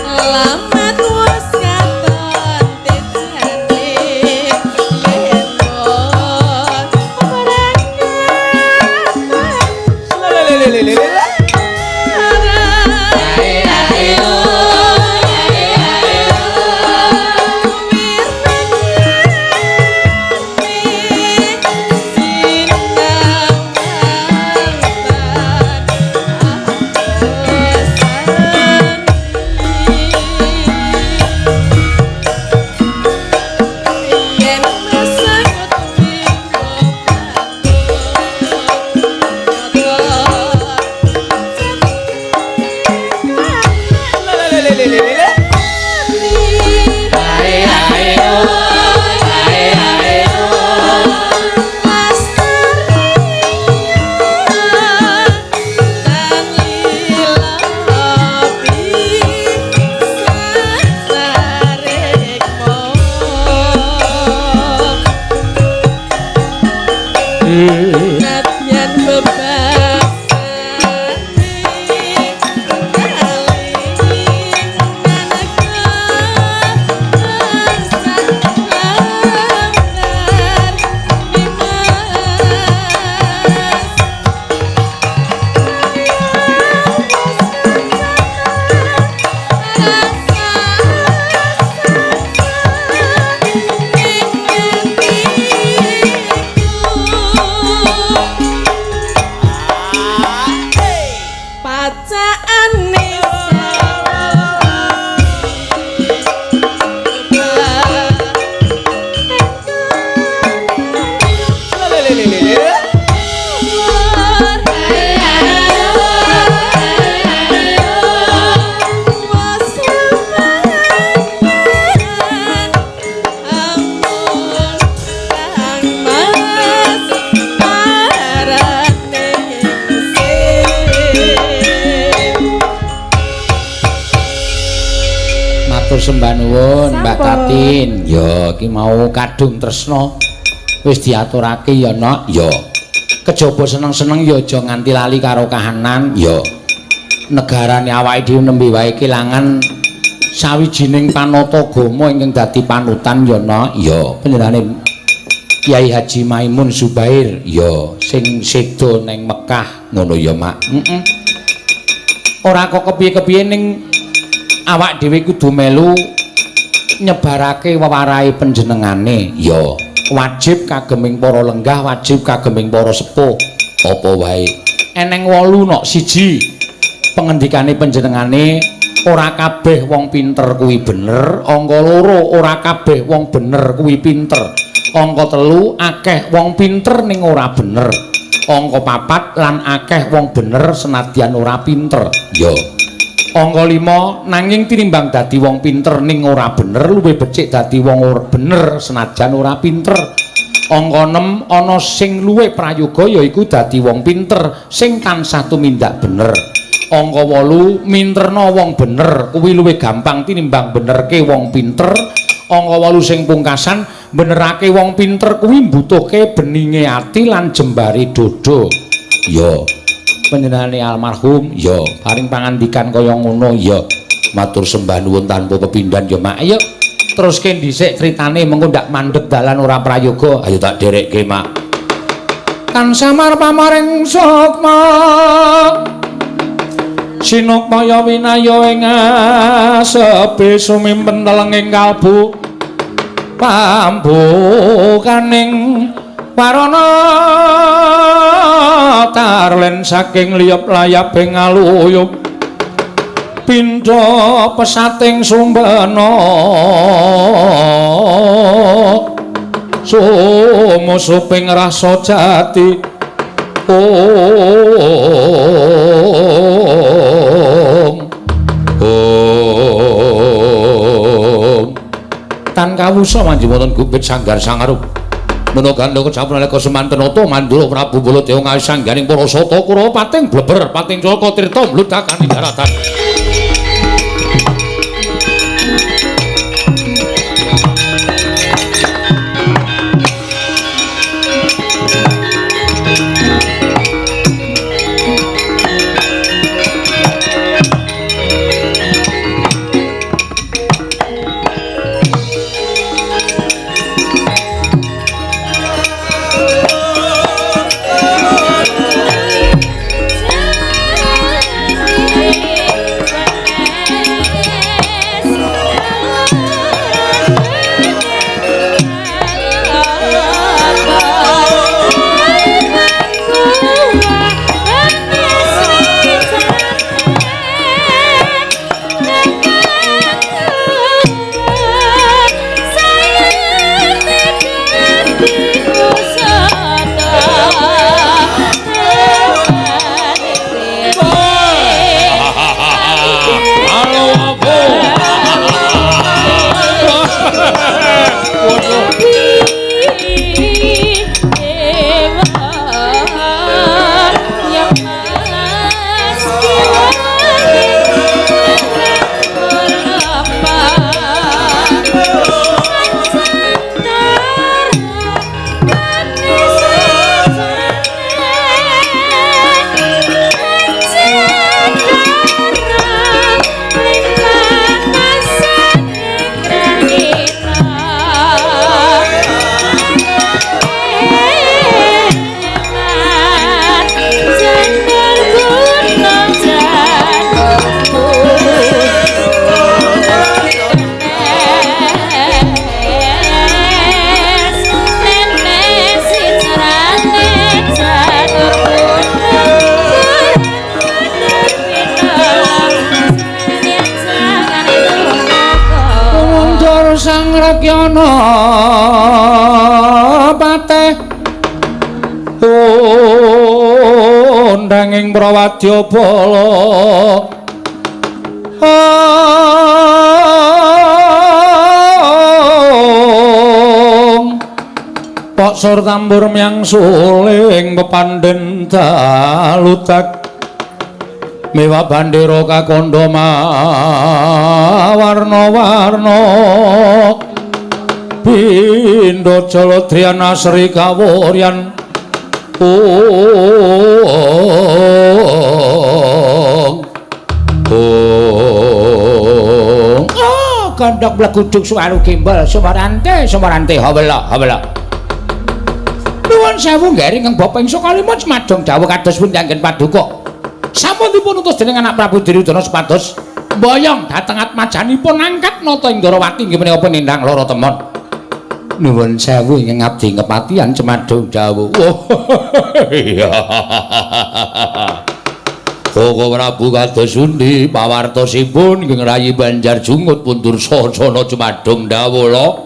Alamat wis katon tijane yen Nadyan bebasane kali maneka lambar nimas. Pacaane Matur sembah nuwun Mbak Sampun. Tatin. Ya iki mau kadung tresna wis diaturake ya Nok. Ya. Kejaba seneng-seneng ya aja nganti lali karo kahanan. Ya. Negarane awake dhewe nembe wae kelangan sawijining panata agama ingkang dadi panutan ya Nok. Ya. Panjenengane Kyai Haji Maimun Zubair ya sing seda ning Mekah ngono ya Mak. Heeh. Ora kok kepiye-kepiye ning awak dhewe kudu melu nyebarake wewarahe panjenengane. Ya, wajib kageming para lenggah, wajib kageming para sepuh. Apa wae. Eneng 8 nok 1. Pengendikane panjenengane ora kabeh wong pinter kuwi bener, angka 2 ora kabeh wong bener kuwi pinter. Angka 3 akeh wong pinter ning ora bener. Angka 4 lan akeh wong bener senadyan ora pinter. Ya. Angka 5 nanging tinimbang dadi wong pinter ning ora bener luwih becik dadi wong ora bener senajan ora pinter. Angka 6 ana sing luwih prayoga yaiku dadi wong pinter sing tansah tumindak bener. Angka 8 minterna wong bener kuwi luwih gampang tinimbang benerke wong pinter. Angka 8 sing pungkasan benerake wong pinter kuwi mbutuhke beninge ati lan jembare dodo. Ya. Panjenengane almarhum ya paring pangandikan kaya ngono ya. Matur sembah nuwun tanpa pepindhan ya Mak. Ayo teruske dhisik critane mengko ndak mandeg dalan ora prayoga. Ayo tak dherekke Mak. Kan samar pamaring sukma sinukmaya winaya ing asepe sumimpen telenging kalbu pambukaning warana tarlen saking liyep layaping aluyup Pindha pesating sumbena sumusuping rasa jati. Om Om tan kawusa manjing wonten gubit sanggar sangarup mena gandha kecap nalika semanten nata mandura Prabu Baladewa ngasangganing para sata Kurawa pating bleber pating calaka tirta mludakani daratan. Sang Rakyana pateh undanging prawadya bala Pok sur tambur myang suling pepandhen dalutak mewa bandera kakandha mawarna-warna pindha jaladriyana sri kawuryan. Om oh gandhok blegudug suwaru gembol sumarante sumarante hawela hawela. Nuwun sewu nggih ingkang bapa ing Sukalima cumadong dawuh kados pundi anggen paduka. Sampun dipun utus dening anak Prabu Duryudana supados mboyong dhateng atmajanipun angkat nata ing Ndarawati inggih menika penindang lara temon. Nuwun sewu ingkang abdi kepatihan cumadong dawuh. Iya. Koko Prabu kados pundi pawartosipun ingkang rayi Banjar Jungut pun Dursasana cumadong dawuh lho.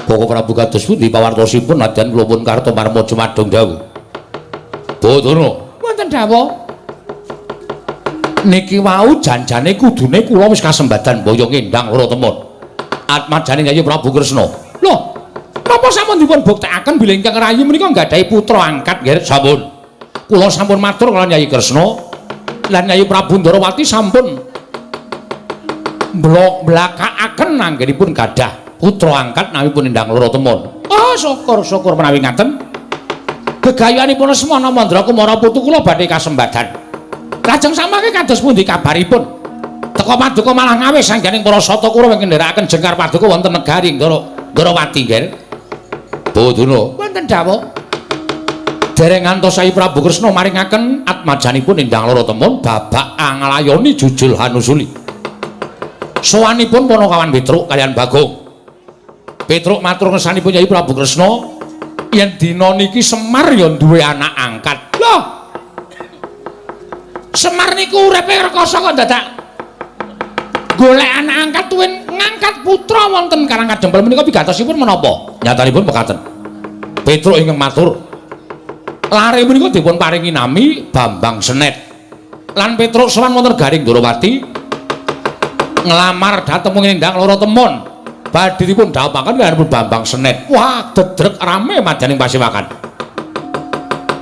Koko Prabu kados pundi pawartosipun nadyan kula pun Kartomarma cumadong dawuh. Badana wonten dawuh. Niki wau janjane kudune kula wis kasembadan boyong endang lara temon. Atmajane Yayi Prabu Kresna. Lho, napa sampun dipun buktekaken bilih ingkang rayi menika nggadahi putra angkat nggih? Sampun. Kula sampun matur kaliyan Yayi Kresna lan Yayi Prabu Ndarawati sampun mblakakaken anggenipun gadah putra angkat nawipun endang lara temon. Oh, syukur-syukur menawi ngaten. Gegayuhanipun Semana Mandra Kumara putu kula badhe kasembadan. Lajeng samangke kados pundi kabaripun? Teka paduka malah ngawis sangganing para sata Kurawa ingkang ndherekaken jengkar paduka wonten negari Ndarawati nggih. Badana wonten dawuh. Dereng ngantos Sai Prabu Kresna maringaken atmajanipun endang lara temon babak anglayoni jujul hanusuli. Sowanipun Panakawan Petruk kaliyan Bagong. Petruk matur ngersanipun Yai Prabu Kresna yen dina niki Semar ya duwe anak angkat. Loh. Semar niku uripe rekoso kok dadak Golek anak angkat tuwin ngangkat putra wonten Karang Kadempel menika pigatosipun menapa? Nyatanipun mekaten. Petruk ingkang matur. Lare menika dipun paringi nami Bambang Senet. Lan Petruk sowan wonten Garing Ndorowati nglamar dhateng wong Endang Loro Temon. Badhe dipun dhawuhaken kaliyan Bambang Senet. Wah, dedrek rame madyaning pasewakan.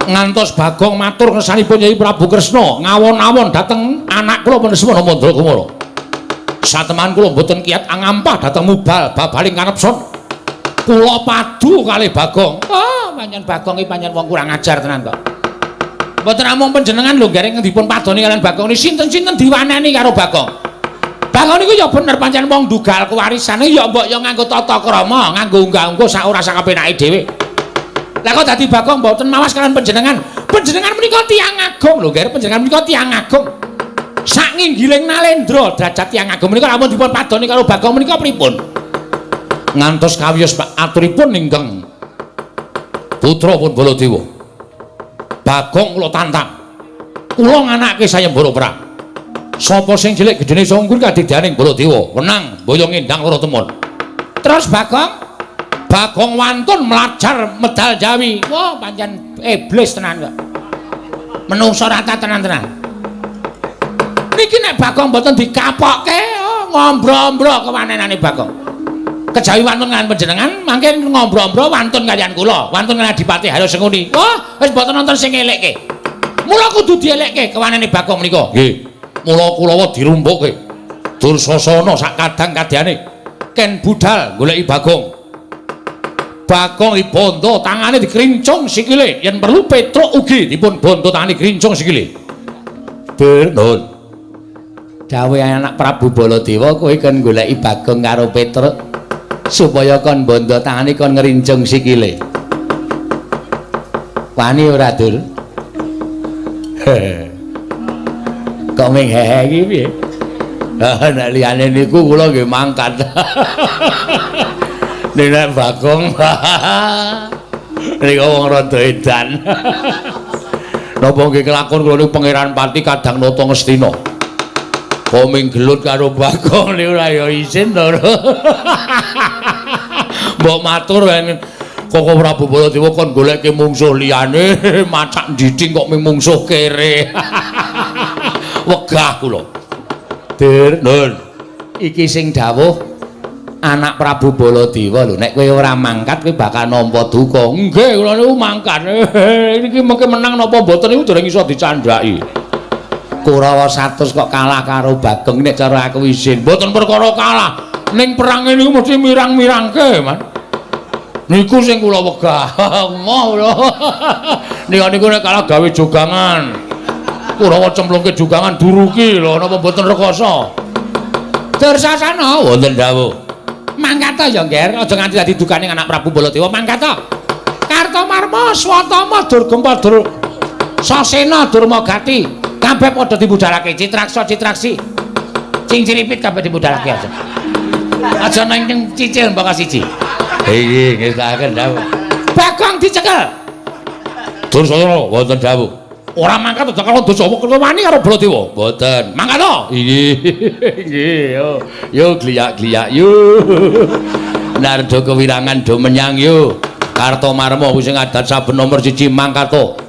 Ngantos Bagong matur ngersanipun Yai Prabu Kresna ngawon-awon dhateng anak kula Penesmana Mandra Kumara. Sateman kula mboten kiyat angampah dhateng mubal babaling kanepson. Kula padu kalih Bagong. Oh, pancen Bagong iki pancen wong kurang ajar tenan kok. Mboten namung panjenengan lho gareng dipun padoni kaliyan Bagong niki sinten-sinten diwaneni karo Bagong. Bagong niku ya bener pancen wong ndugal kewarisane ya mbok ya nganggo tata krama, nganggo unggah-ungguh sak ora sakapenake dhewe. Lah kok dadi Bagong mboten mawas kaliyan panjenengan. Panjenengan menika tiyang agung lho, Ger. Panjenengan menika tiyang agung. Sak nginggiling nalendra derajat tiyang agung menika lamun dipun padoni karo Bagong menika pripun? Ngantos kawiyos aturipun ingkang putra pun Baladewa. Bagong kula tantang. Kula nganake sayembara perang. Sapa sing cilik gedene iso ngungkur kadidyaning Baladewa, wenang boyong Endang Loro Temon. Terus Bagong wantun mlajar medal Jawi. Wah, pancen iblis tenan kok. Menungso rata tenan-tenan. Niki nek Bagong mboten dikapokke, oh, ngombro-ombro kewanenane Bagong. Kejawi wantun kaliyan panjenengan, mangke ngombro-ombro wantun kaliyan kula, wantun kaliyan Adipati Haryo Sengkuni. Wah, wis mboten nonton sing elekke. Mula kudu dielekke kewanene Bagong menika. Nggih. Mula kulawa dirumpukke. Dursasana sak kadang kadyane ken budal goleki Bagong. Bagong dibondo tangane dikrincung sikile, yen perlu Petruk ugi dipun bondo tangane krincung sikile. Dur, nuwun. Dawuh anak Prabu Baladewa kowe kon goleki Bagong karo Petruk supaya kon bondo tangane kon ngrincung sikile. Wani ora, Dur? Kok ming hehe iki piye? Lah nek liyane niku kula nggih mangkat. Nek Bagong niku wong rada edan. Napa nggih kelakon kula niku Pangeran Pati kadang nata Ngastina. Kok ming gelut karo Bagong niku ora ya isin to. Mbok matur Koko Prabu Baladewa kon goleke mungsuh liyane, macak ndiding kok ming mungsuh kere. Wegah kula. Dur, nun. Iki sing dawuh anak Prabu Baladewa lho, nek kowe ora mangkat kowe bakal nampa duka. Nggih, kula niku mangkat. Niki mengke menang napa mboten niku dereng iso dicandhaki. Kurawa 100 kok kalah karo Bagong nek cara aku isin. Mboten perkara kalah. Ning perang niku mesti mirang-mirangke, Man. Niku sing kula wegah. Moh kula. Nika niku nek kalah gawe jogangan. Kurawa cemplungke jogangan duruki lho napa mboten rekoso. Dursasana wonten dawuh. Mangkat ta ya, Nger, aja nganti dadi dukane anak Prabu Baladewa, mangkat ta. Kartomarma, Swatama, Durgempa, Dur Sasena, Durmagati, kabeh padha dibudalake Citraksa, Citraksi. Cingciripit kabeh dibudalake aja. Aja nang cicil mbaka siji. Nggih, nggih saken dawuh. Bagong dicekel. Dursasana wonten dawuh. Ora mangkat aja karo dosa wani karo Baladewa. Mboten. Mangkat to? Nggih. Nggih, yo. Yo gliyak-gliyak yo. Nardo kewirangan do menyang yo. Kartomarma kuwi sing adat saben nomor 1 mangkat to.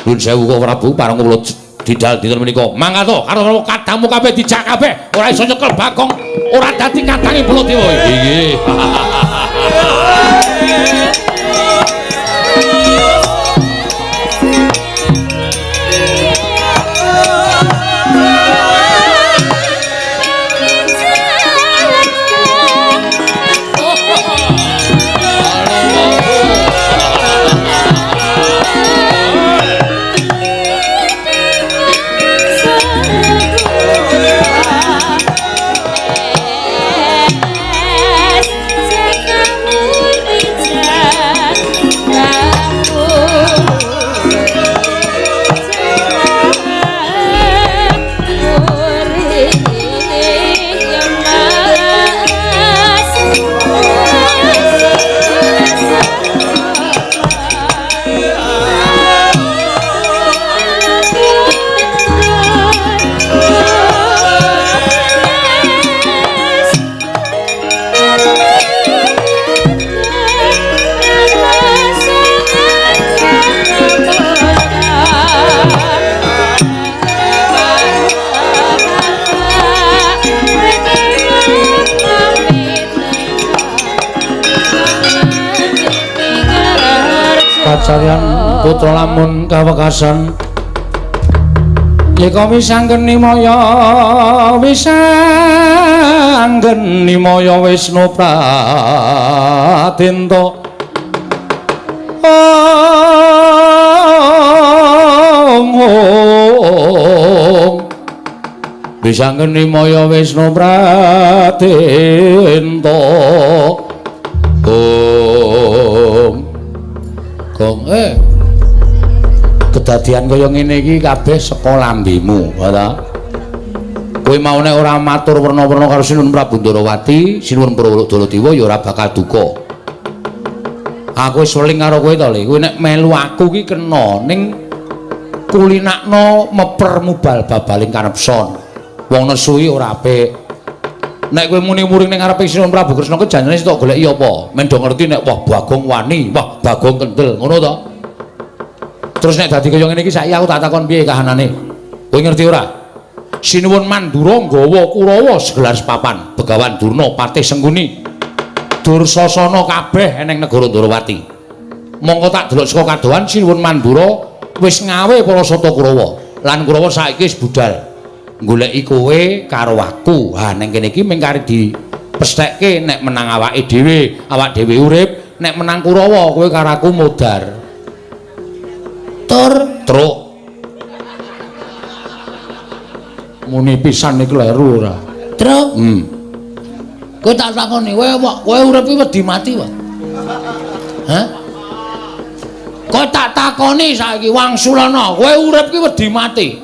Nuwun sewu Koko Prabu pareng kula didal dinten menika. Mangkat to karo kadangmu kabeh dijak kabeh. Ora iso nyekel Bagong, ora dadi kadange Baladewa. Nggih. Yeah. Kacaryan putra lamun kawekasan yeka wisanggeni maya wisanggeni maya Wisnu Pradenta Om Om wisanggeni maya Wisnu Pradenta Om Gong kedadian kaya ngene iki kabeh saka lambemu, ta? Kowe mau nek ora matur werna-werna karo Sinuwun Prabu Ndarawati, Sinuwun Prawodolodiwa ya ora bakal duka. Aku wis weling karo kowe to, Le. Kowe nek melu aku ki kena ning kulinakno meper mubal babaling kanepson. Wong nesu iki ora apik. Nek kowe muni muring ning ngarepe Sinuwun Prabu Kresna ki janjane sitok goleki apa? Men do ngerti nek wah Bagong wani, wah Bagong kendel, ngono to? Terus nek dadi kaya ngene iki saiki aku tak takon piye kahanane? Kowe ngerti ora? Sinuwun Mandura nggawa Kurawa segelar sepapan, Begawan Durna, Patih Sengkuni, Dursasana kabeh eneng negara Ndarawati. Mongko tak delok saka kadohan Sinuwun Mandura wis ngawe para sata Kurawa. Lan Kurawa saiki wis budal goleki kowe karo aku. Ha ning kene iki mung kari dipesthekke nek menang awake dhewe, awak dhewe urip, nek menang Kurawa kowe karo aku modar. Tur truk muni pisan iki kleru ora? Truk. Kowe tak takoni, kowe urip iki wedi mati wae. Hah? Kowe tak takoni saiki wangsulana, kowe urip iki wedi mati.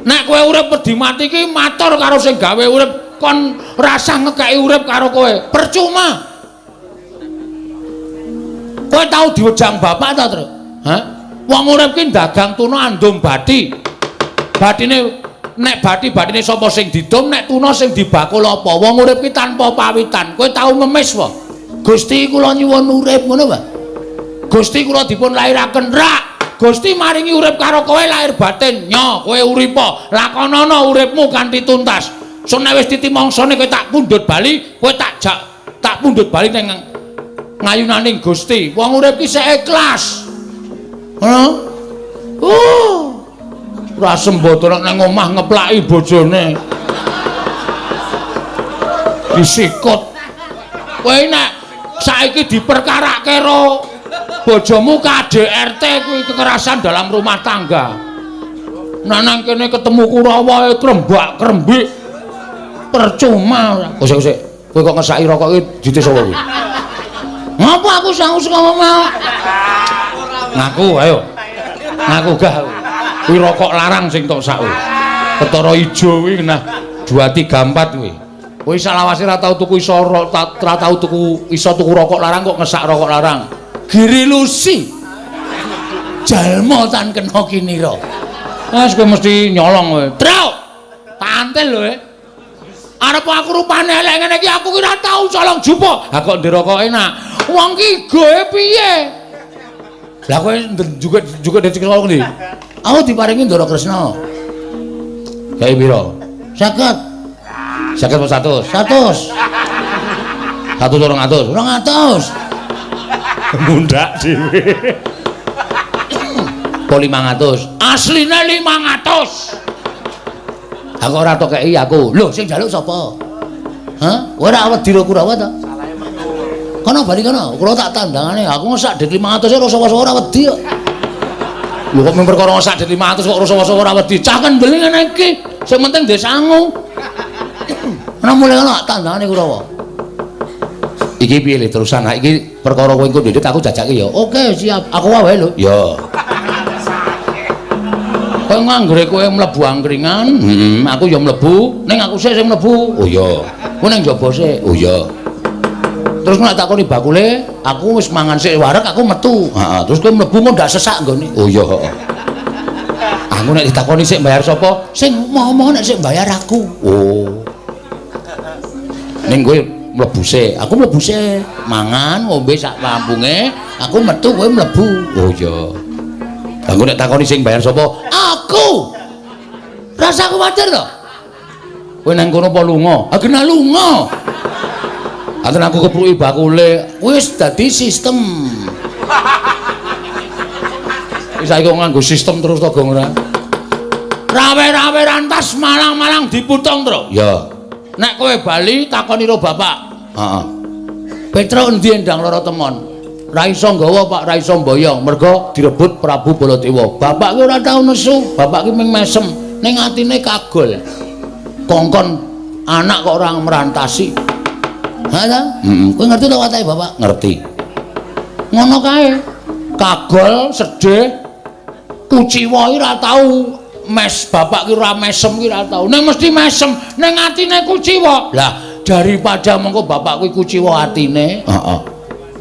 Nek kowe urip wedi mati iki matur karo sing gawe urip, kon rasah ngekeki urip karo kowe. Percuma. Kowe tau diwejang bapak ta, Truk? Hah? Wong urip ki dagang tuna andum bathi. Bathine nek bathi-bathine sapa sing didum, nek tuna sing dibakul apa? Wong urip ki tanpa pawitan. Kowe tau ngemis wae. Gusti kula nyuwun urip ngono wae. Gusti kula dipun lairaken rak. Gusti maringi urip karo kowe lahir batin. Nyo, kowe uripa, lakonana uripmu kanthi tuntas. Sun nek wis titi mangsane kowe tak pundhut bali, kowe tak jak tak pundhut bali ning ngayunaning Gusti. Wong urip ki sik ikhlas. Ngono. Ora sembodo nang omah ngeplaki bojone. Disikut. Kowe nek saiki diperkarake karo bojomu KDRT kuwi kekerasan dalam rumah tangga. Nek nang kene ketemu Kurawa krembak-krembik. Percuma ora. Kosek kosek. Kowe kok ngesaki rokok iki dite sapa kuwi? Ngapa aku sangu saka omah? Ngaku ayo. Ngaku gah. Kuwi rokok larang sing tok sak kuwi. Ketara ijo kuwi nah 2 3 4 kuwi. Kowe salawase ora tau tuku iso ora tau tuku iso tuku rokok larang kok ngesak rokok larang. Giri Lusi. Jalma tan kena kinira. Wes kowe mesti nyolong kowe. Truk. Tantil lho e. Arep aku rupane elek ngene iki aku ki ora tau colong jupo. Ha kok ndek rokok enak. Wong ki goe piye? Lah kowe juga dadi colong ndi? Aku diparingi Ndara Kresna. Kae pira? 50. 50 apa 100? 100. 100 200. 200. Mundak dhewe. Po 500. Asline 500. Aku ora tok kei aku. Lho sing njaluk sapa? Hah? Ora wedi ro Kurawa ta? Kono bali kono. Kula tak tandangane. Aku ngesak dit 500 ora sapa-sapa ora wedi kok. Lho kok mung perkara ngesak dit 500 kok ora sapa-sapa ora wedi. Cah kendel ngene iki. Sing penting ndek sangu. Ana mulai kono tak tandangane Kurawa. Iki piye le terusan? Ha iki perkara kowe engko ndhedhet aku jajake ya. Oke, siap. Aku wae lho. Ya. Kowe nganggere kowe mlebu angkringan, aku ya mlebu, ning aku sik sing mlebu. Oh iya. Kowe ning njaba sik. Oh iya. Terus nek takoni bakule, aku wis mangan sik wareg, aku metu. Heeh, terus kowe mlebu kok ndak sesak nggone. Oh iya, heeh. Aku nek ditakoni sik bayar sapa? Sing momo nek sik bayar aku. Oh. Ning kowe mlebu sik, aku mlebu sik, mangan ngombe sak lampunge, aku metu kowe mlebu. Oh iya. Aku nek takoni sing bayar sapa? Aku. Rasa kuwatir to. Kowe nang kono apa lunga? Ha kena lunga. Aten aku kepruki bakule, wis dadi sistem. Wis saiki kok nganggo sistem terus to, Gong ora. Rawe-rawe rantas malang-malang diputong, Tru. Ya. Nek kowe bali takoni ro bapak. Heeh. Petruk endi Endang Lara Temon? Ra iso nggawa, Pak, ra iso mboyong, mergo direbut Prabu Baladewa. Bapak ki ora tau nesu, bapak ki mung mesem, ning atine kagol. Kongkon anak kok ora merantasi. Ha ta? Heeh. Kowe ngerti to watake bapak? Ngerti. Ngono kae. Kagol, sedih, kuciwa iki ora tau mes, bapak ki ora mesem ki ora tau. Ning mesti mesem, ning atine kuciwa. Lah, daripada mengko bapak kuwi kuciwa atine, heeh.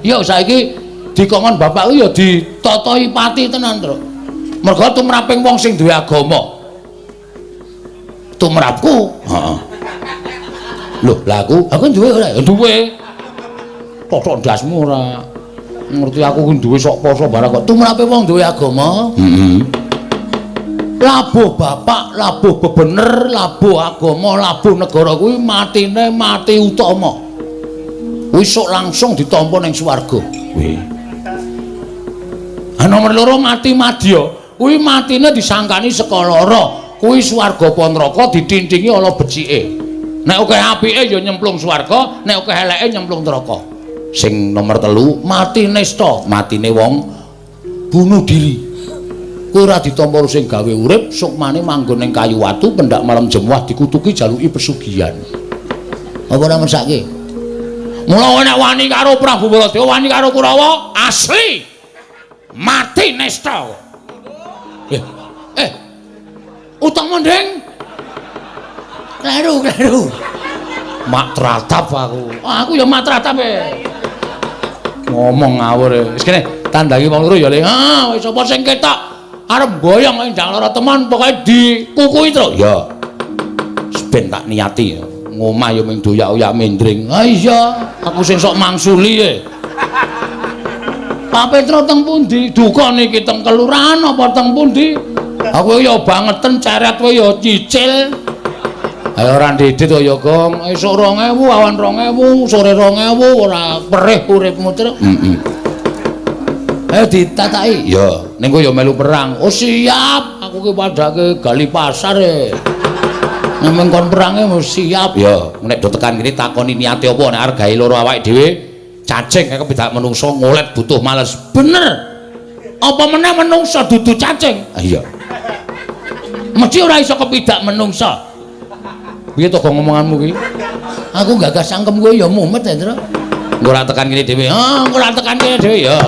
Ya saiki dikongkon bapak kuwi ya ditatahi pati tenan, Truk. Mergo tumraping wong sing duwe agama. Tumrapku, heeh. Lho, lah aku duwe ora? Ya duwe. Totok ndasmu ora. Ngerti aku ku duwe sok poso barang kok. Tumrape wong duwe agama? Heeh. Labuh bapak, labuh bebener, labuh agama, labuh negara kuwi matine mati utama. Kuwi sok langsung ditampa ning swarga. Kuwi. Ha nomor loro mati madya, kuwi matine disangkani saka lara. Kuwi swarga apa neraka ditintingi ala becike. Nek akeh apike ya nyemplung swarga, nek akeh eleke nyemplung neraka. Sing nomor 3 mati nista, matine wong bunuh diri. Kuwi ora ditampa sing gawe urip, sukmane manggon ning kayu watu pendak malam jemuah dikutuki jaluki pesugihan. Apa ora mesake? Mula nek wani karo Prabu Baladewa, wani karo Kurawa, asli mati nista. Eh. Utama ndeng. Kleru, kleru. Mak tratap aku. Aku ya mak tratap e. Ngomong ngawur. Wis kene tandangi wong loro ya, Le. Ah, wis sapa sing ketok arep mboyong Endang Lara Temon pokoke dikukuhi, Truk. Ya. Wis ben tak niati. Ngomah ya mung doyak-oyak mendring. Ha iya, aku sing sok mangsuli e. Pak Petro teng pundi? Duka niki teng kelurahan apa teng pundi? Aku ya bangeten ceret kowe ya cicil. Ayo ora ndidit to ya, Gong. Esuk 2000, awan 2000, sore 2000 ora perih uripmu, Truk. Heeh. Ayo ditataki. Ya, ning kowe ya melu perang. Oh siap, aku ki padake gali pasar e. Nek kon perange mesti siap. Ya, nek do tekan kene takoni niate apa nek arep gawe loro awake dhewe, cacing kaya kepidak menungso ngolet butuh males. Bener. Apa meneh menungso dudu cacing? Ah iya. Mesti ora iso kepidak menungso. Piye to kok ngomonganmu ki? Aku gagas cangkem kowe ya mumet ya, Truk. Engko ora tekan kene dhewe. Ah, engko ora tekan kene dhewe ya.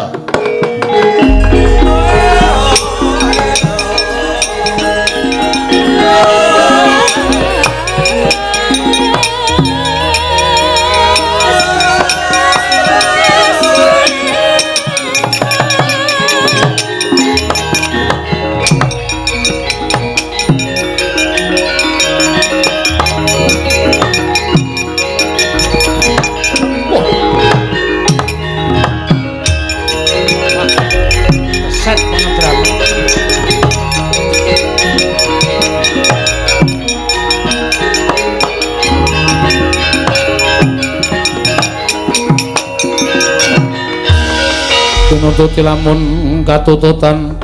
Tunututi lamun katututan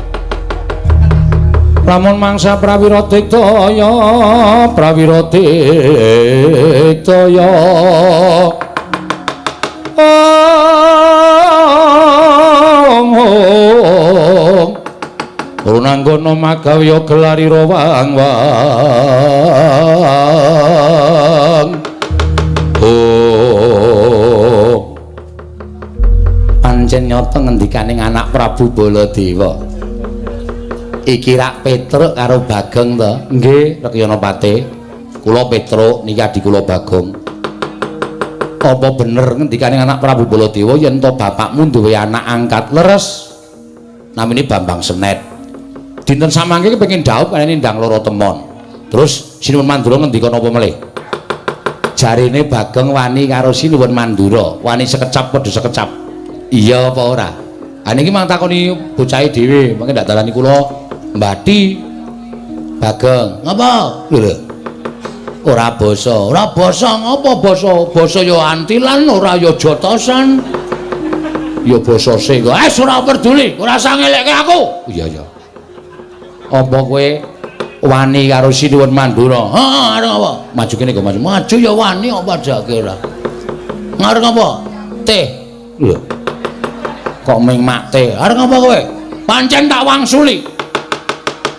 lamun mangsa prawira diktaya prawira diktaya om runanggono magawya gelarira wang wang oh pancen nyata ngendikaning anak Prabu Baladewa. Iki rak Petruk karo Bagong to? Nggih, Rekyana Pate. Kula Petruk niki adi kula Bagong. Apa bener ngendikaning anak Prabu Baladewa yen to bapakmu duwe anak angkat leres? Namine Bambang Senet. Dinten samangke kepengin dhaup kene Ndang Loro Temon. Terus Sinuwun Mandura ngendika napa melih? Jarine Bagong wani karo Sinuwun Mandura, wani sekecap padha sekecap. Iya apa ora? Ha niki mang takoni bocahe dhewe, mangke ndak dalani kula mbati. Bagong, ngapa? Lho lho. Ora basa, ora basa ngapa basa? Basa ya antilan, ora ya jotosan. Ya basa sing. Eh ora peduli, ora usah ngelekke aku. Iya iya. Apa kowe wani karo Sinuwun Mandura? Heeh, arep apa? Maju kene kok maju. Maju ya wani apa padake ora. Ngarep apa? Teh. Lho. Kok ming mak teh? Arep apa kowe? Pancen tak wangsuli.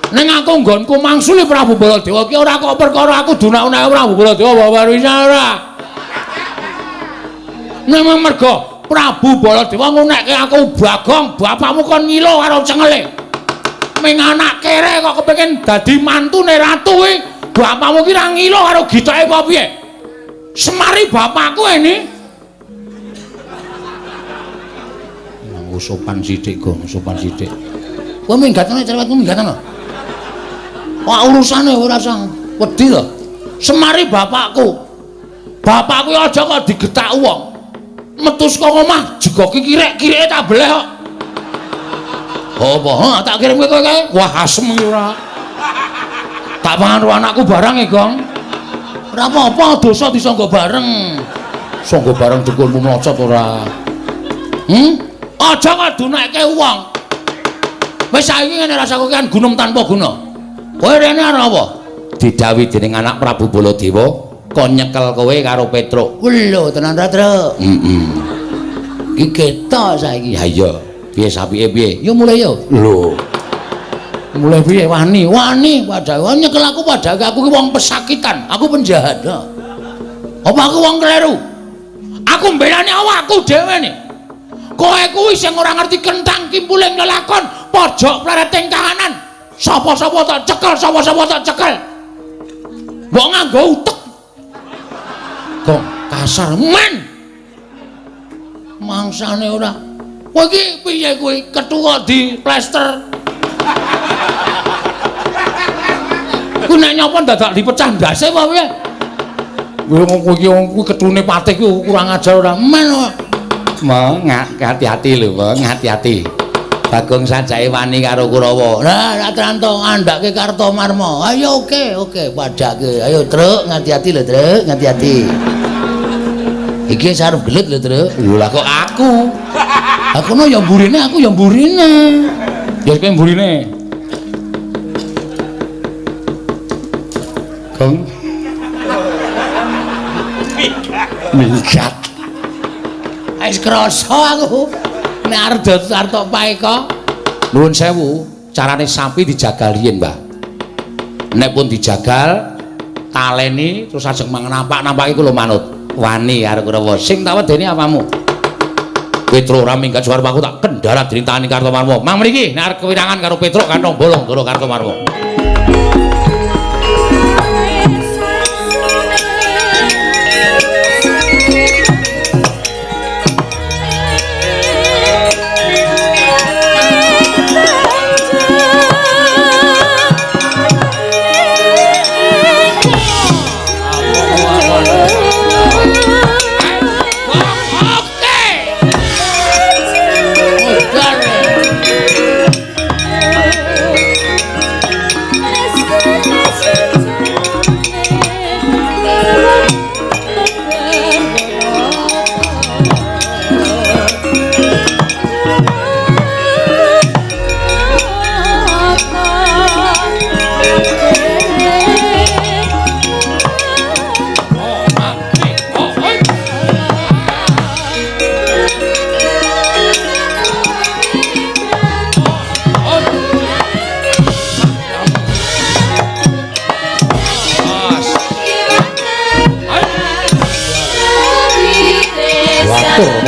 Ning aku nggonku mangsuli Prabu Baladewa ki ora kok perkara aku dunak-unake Prabu Baladewa apa ora. Ning mergo Prabu Baladewa ngunekke aku Bagong, bapakmu kon ngilo karo cengele. Ming anak kere kok kepengin dadi mantune ratu kuwi, bapakmu ki ra ngilo karo gitoke apa piye? Semari bapakku ini. Nganggo sopan sithik, Gong, sopan sithik. Kowe minggatane cerewetmu minggatane. Wah urusane ora usah wedi to. Semari bapakku. Bapakku aja kok digetak wong. Metu saka omah jegoki kirek-kireke tak beleh kok. Apa? Ha tak kirim kowe kae. Wah asem iki ora. Tak pangan karo anakku barang e, Gong. Ora apa-apa, dosa disangga bareng. Sangga bareng dukunmu mlocot ora. Aja kok dunekke wong. Wis saiki ngene rasaku kan gunung tanpa guna. Kowe rene arep apa? Didhawuhi dening anak Prabu Baladewa kon nyekel kowe karo Petruk. Lho tenan ra, Truk? Heeh. Iki ketok saiki. Ha iya. Piye sapike piye? Yo mulai yo. Lho. Mulai piye wani? Wani padahal nyekel aku padahal aku ki wong pesakitan, aku penjahat. Ha. Apa aku wong kleru? Aku mbelani awakku dhewe nih. Kowe kuwi sing ora ngerti kentang kimpuling lelakon pojok plereting kahanan. Sapa-sapa tak cekel, sapa-sapa tak cekel. Mbok nganggo utek. Gong kasar men. Mangsane ora. Kowe iki piye kuwi kethu kok di plester. Kuwi nek nyapa dadak dipecah ndase apa piye? Kuwi wong kuwi wong kuwi kethune patih kuwi kurang ajar ora men. Mong hati-hati lho, Mong, hati-hati. Bagong sajake wani karo Kurawa. Lah, ra tranto andhake Kartomarma. Ayo oke, oke, padhake. Ayo, Truk, hati-hati lho, Truk, hati-hati. Iki wis arep gelut lho, Truk. Lho lah kok aku. Aku no ya mburine, aku ya mburine. Ya kowe mburine. Gong. Minggat. Wis krasa aku. Nek arep arep tok paeka. Nuwun sewu, carane sapi dijagal riyin, Mbah. Nek pun dijagal, taleni terus ajeng mangan napak-napake kula manut. Wani karo Kurawa. Sing tak wedeni apamu? Petruk ora minggat suara aku tak kendala dening tangane Kartomarma. Mang mriki nek arep kewirangan karo Petruk kantong bolong ndoro Kartomarma.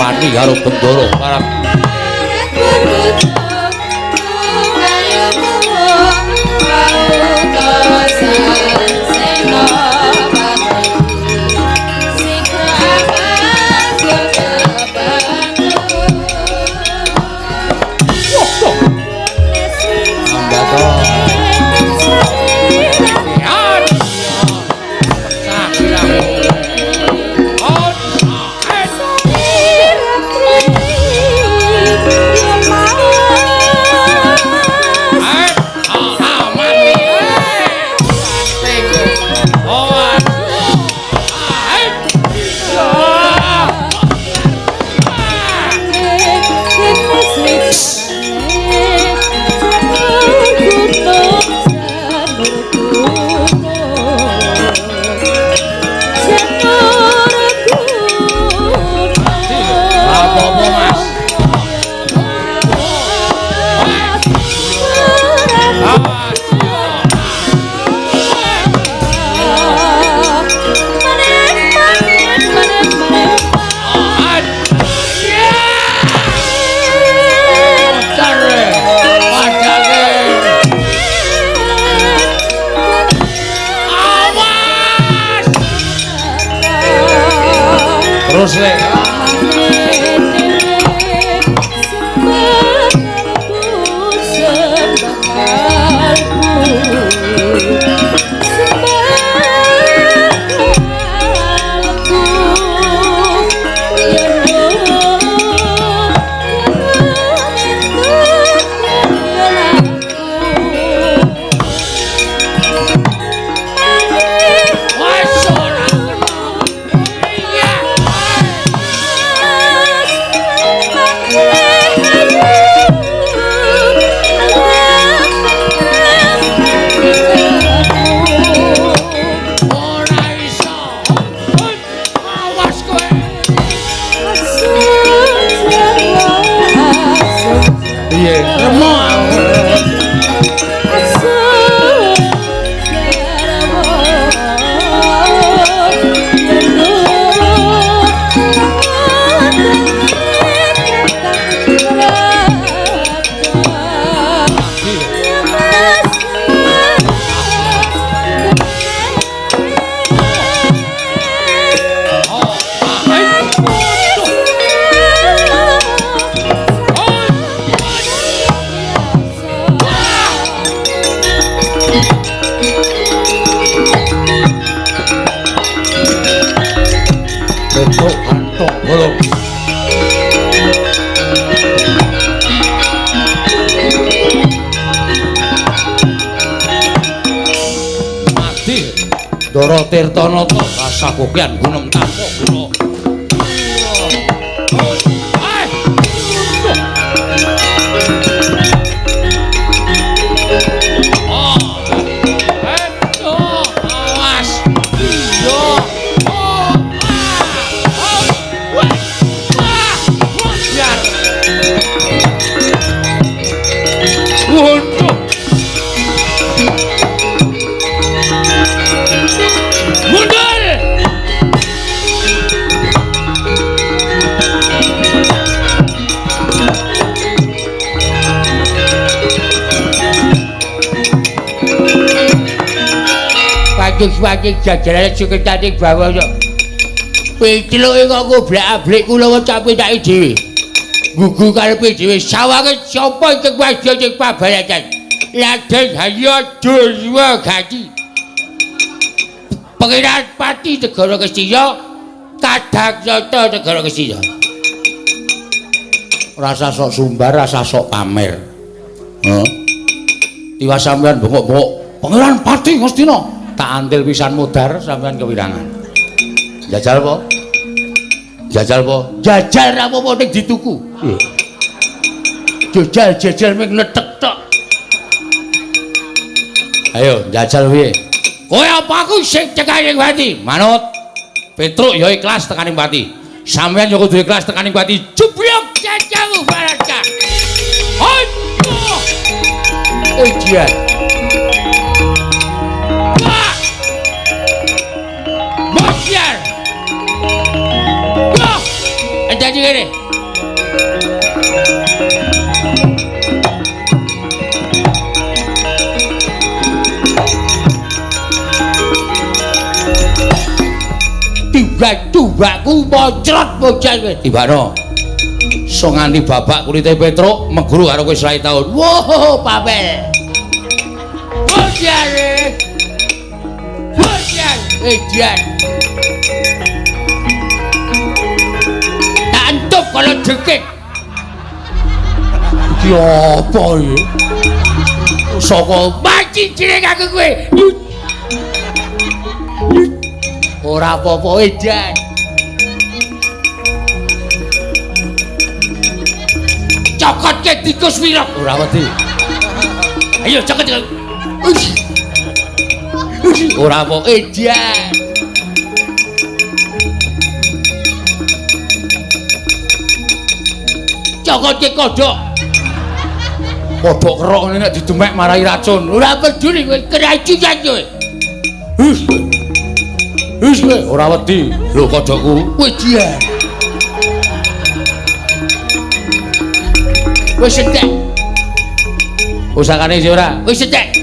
Wani karo Bendoro parap. Terus le. Ndara Tirtanata kasakokian gunung tanpa guna. Wajik jajaran suketane bawana. Pitluke kok goblak-ablik kula waca pitake dhewe. Gugu karepe dhewe sawange sapa ing wadya ing pabaratan. Raden Harya Durwa Gati. Pangeran Pati Negara Ngastina Kadakyata Negara Ngastina. Rasa sok sumbar, rasa sok pamer. Heeh. Tiwas sampean bengok-bengok Pangeran Pati Ngastina. Tak antil pisan mudhar sampean kewirangan. Jajal apa? Jajal apa? Jajal ra apa-apa ning dituku. Jajal jajal ming netek tok. Ayo jajal piye? Kowe apa aku sing cekaning pati? Manut. Petruk ya ikhlas tekaning pati. Sampean ya kudu ikhlas tekaning pati. Jeblok jajamu baraka. Aduh. Ujian. Jadi gini. Tiba-tibaku mocrot bocah kowe. Tibano. So nganti babak kulite Petruk meguru karo kowe 100 taun. Woh, papel. Bocah. Bocah. Edan. Kalau dekik iki apa iki saka maci jeneng aku kowe ora apa-apa edan cokotke tikus wirok ora wedi ayo cokot ora apa edan cokotke kodhok. Kodhok kerok ngene nek didemek marai racun. Ora peduli kowe keracunan kowe. Hus. Hus kowe ora wedi. Lho kodhokku wejian. Wis entek. Pusakane isih ora? Wis entek.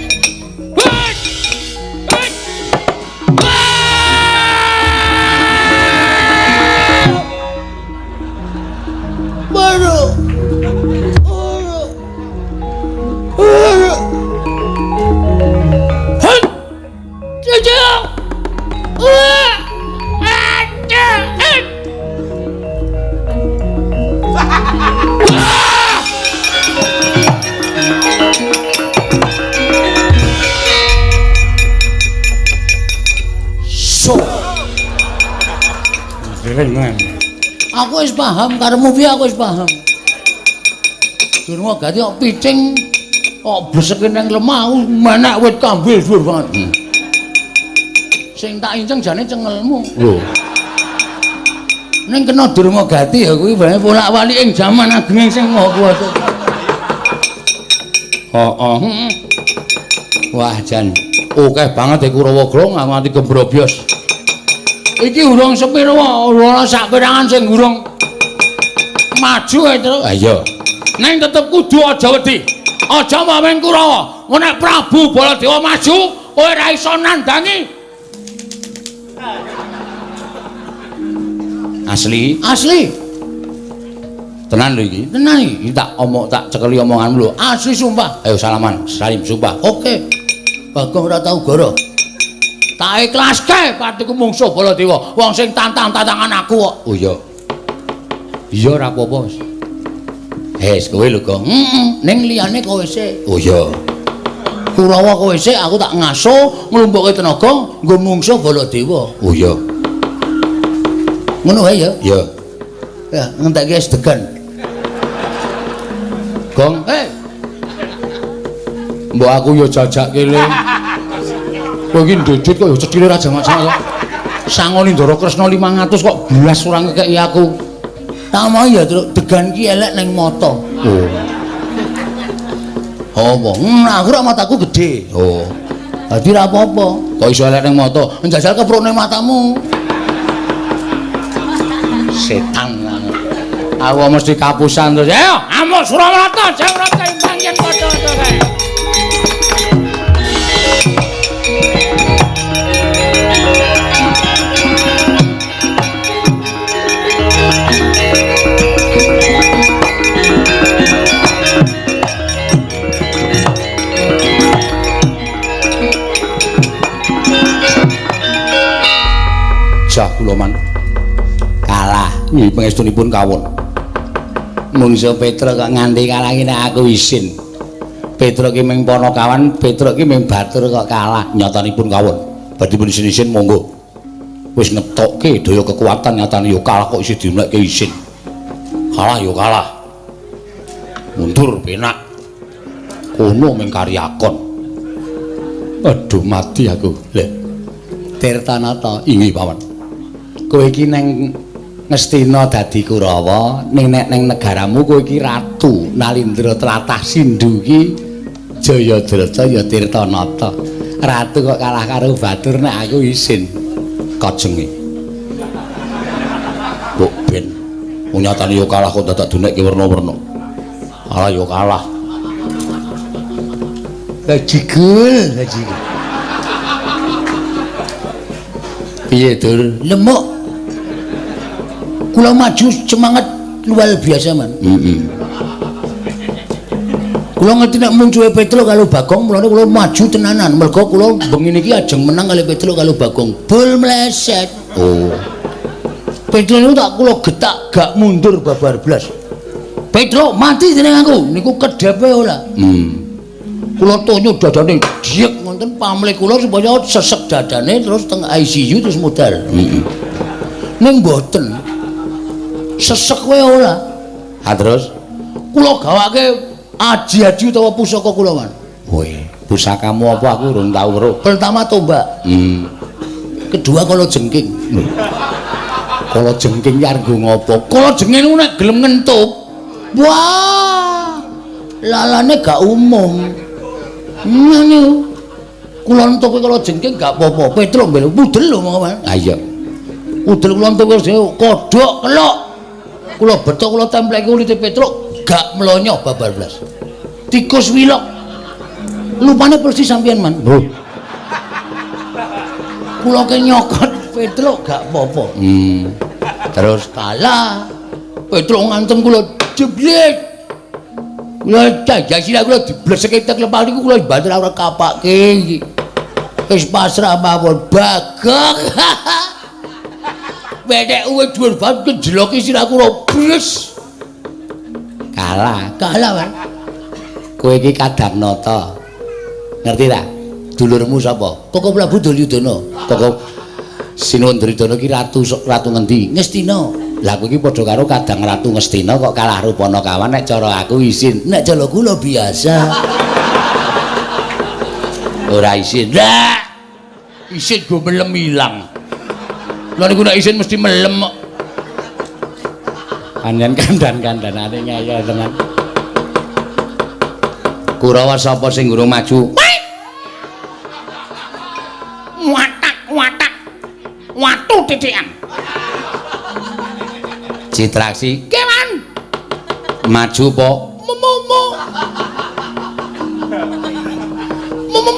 Piring. Aku wis paham karepmu piye aku wis paham. Durmagati kok picing kok bleseke nang lemah aku menek wit kambil dhuwur banget. Sing tak inceng jane cengelmu. Lho. Ning kena Durmagati ya kuwi bae bolak-walik ing jaman ageng sing Maha Kuwasa. Heeh. Wah jan akeh banget e Kurawa Grong aku nganti gembrobyos. Iki urung sepiro ora sak perangan sing urung maju ae terus. Ha iya. Ning tetep kudu aja wedi. Aja maweng Kurawa. Nek Prabu Baladewa maju, kowe ora iso nandangi. Asli, asli. Tenan lho iki. Tenan iki. Tak omong tak cekeli omonganmu lho. Asli sumpah. Ayo salaman, salim sumpah. Oke. Bagong ora tau goro. Tak ikhlaske patiku mungsuh Baladewa. Wong sing tantang-tantangan aku kok. Oh iya. Iya ora apa-apa wis. Wis kowe lho, Gong. Heeh. Ning liyane kowe sik. Oh iya. Kurawa kowe sik aku tak ngaso nglumpukke tenaga nggo mungsuh Baladewa. Oh iya. Ngono wae ya? Iya. Ya, ngentekke es degan. Gong, eh. Mbok aku ya jajakke le. Kowe iki ndedit kok ya cethile ra jamak-jamak kok. Sangoni Ndara Kresna 500 kok blas ora ngekeki aku. Tak mau ya, Truk, degan ki elek ning mata. Oh. Apa? Aku rak mataku gedhe. Oh. Dadi ra apa-apa. Kok iso elek ning mata? Njajal kepruk ning matamu. Setan aku mesti kapusan terus. Ayo amuk Suramarta jawrata imbang yen padha-padha kae. Jah kula man kalah nggih pangestunipun kawon. Mungsuh Petruk kok nganti kalah iki nek aku isin. Petruk ki ming panakawan, Petruk ki ming batur kok kalah. Nyatanipun kawon. Badhe pun isin-isin monggo. Wis ngetokke daya kekuatan nyatane ya kalah kok isih dimlekke isin. Kalah ya kalah. Mundur penak. Kono ming karyakon. Aduh mati aku. Lha Tirtanata inggih paman. Kowe iki neng Ngastina dadi Kurawa, ning nek ning negaramu kowe iki ratu Nalindra tlatah Sindhu iki Jayadrata ya Tirtanata. Ratu kok kalah karo batur nek aku isin. Kajenge. Mbok ben nyatane ya kalah kok dadak dunekke werna-werna. Kalah ya kalah. Bajigul, bajigul. Piye, Dur? Lemuk. Kula maju semangat luar biasa, man. Heeh. Kula ngerti nek mungsuhe Petruk karo Bagong, mulane kula maju tenanan. Mergo kula bengi niki ajeng menang kali Petruk karo Bagong. Bul meleset. Oh. Petruk niku tak kula getak gak mundur babar blas. Petruk mati dening aku. Niku kedhepe ora. Kula tonyo dadane diek ngoten pamlih kula supaya sesek dadane terus teng ICU terus modal. Heeh. Ning mboten. Sesek kowe ora. Ha terus kula gawake aji-aji utawa pusaka kula, Man. Woe, pusakamu apa aku urung tau weruh. Pertama tombak. Kedua kala jengking. Kala jengking ki arep nggo ngopo? Kala jengking niku nek gelem ngentup. Wah. Lalane gak umum. Ngene. Kula entup kala jengking gak apa-apa. Petruk mbel udel lho, Man. Ha iya. Udel kula entup kodhok kelok. Kula beto kula templeki kulite Petruk gak mlonyo babar blas. Tikus wilok. Lupane persis sampeyan, Man. Lho. Kula ke nyokot Petruk gak apa-apa. Terus kalah. Petruk ngantem kula jeblit. Kula jajah sirah kula dibleseke tek lepal niku kula banter ora kapake iki. Wis pasrah mawon Bagong. Wedek uwe dhuwur banget kejeloki sirah kula bres. Kalah, kalah, Mas. Kowe iki Kadamnata. Ngerti ta? Dulurmu sapa? Koko Prabu Duryudana. Koko Sinuwun Duryudana ki ratu ratu ngendi? Ngastina. Lah kowe iki padha karo kadang ratu Ngastina kok kalah karo Panakawan nek cara aku isin. Nek cara kula biasa. Ora isin. Lah. Isin go melem ilang. Lha niku nek isin mesti melem kok. Panjen kandan-kandanane ngeyel tenan. Kurawa sapa sing gurung maju? Watak-watak. Watu titikan. Citraksi Nggih, Man. maju po. Mu.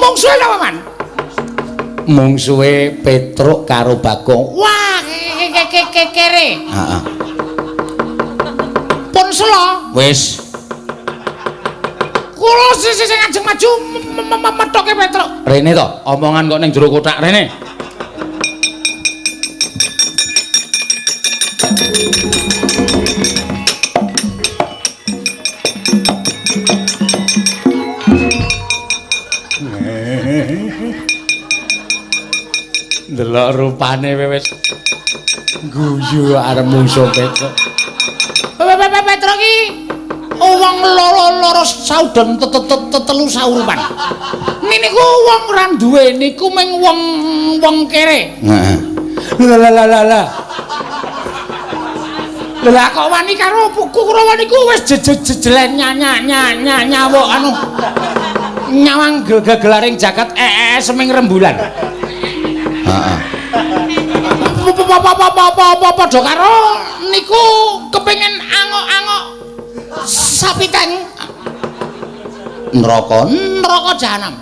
Mungsuhe sapa, Man? Mungsuhe Petruk karo Bagong. Wah, kere. Heeh. Pun sela. Wis. Kula sing ajeng maju methoke Petruk. Rene to, omongan kok ning jero kothak rene. Delok rupane wis guyu arep mungsuh Petruk. Petruk iki wong loro-loro sauden telu saurupan. Niku wong ora duwe niku mung wong kere. Heeh. Lah lah lah lah. Lah kok wani karo Kurawa niku wis jejelen nyawuk anu nyawang gegelaring jagat seming rembulan. Heeh. Padha karo niku kepengin angok-angok sapi teng Neraka. Neraka jahanam.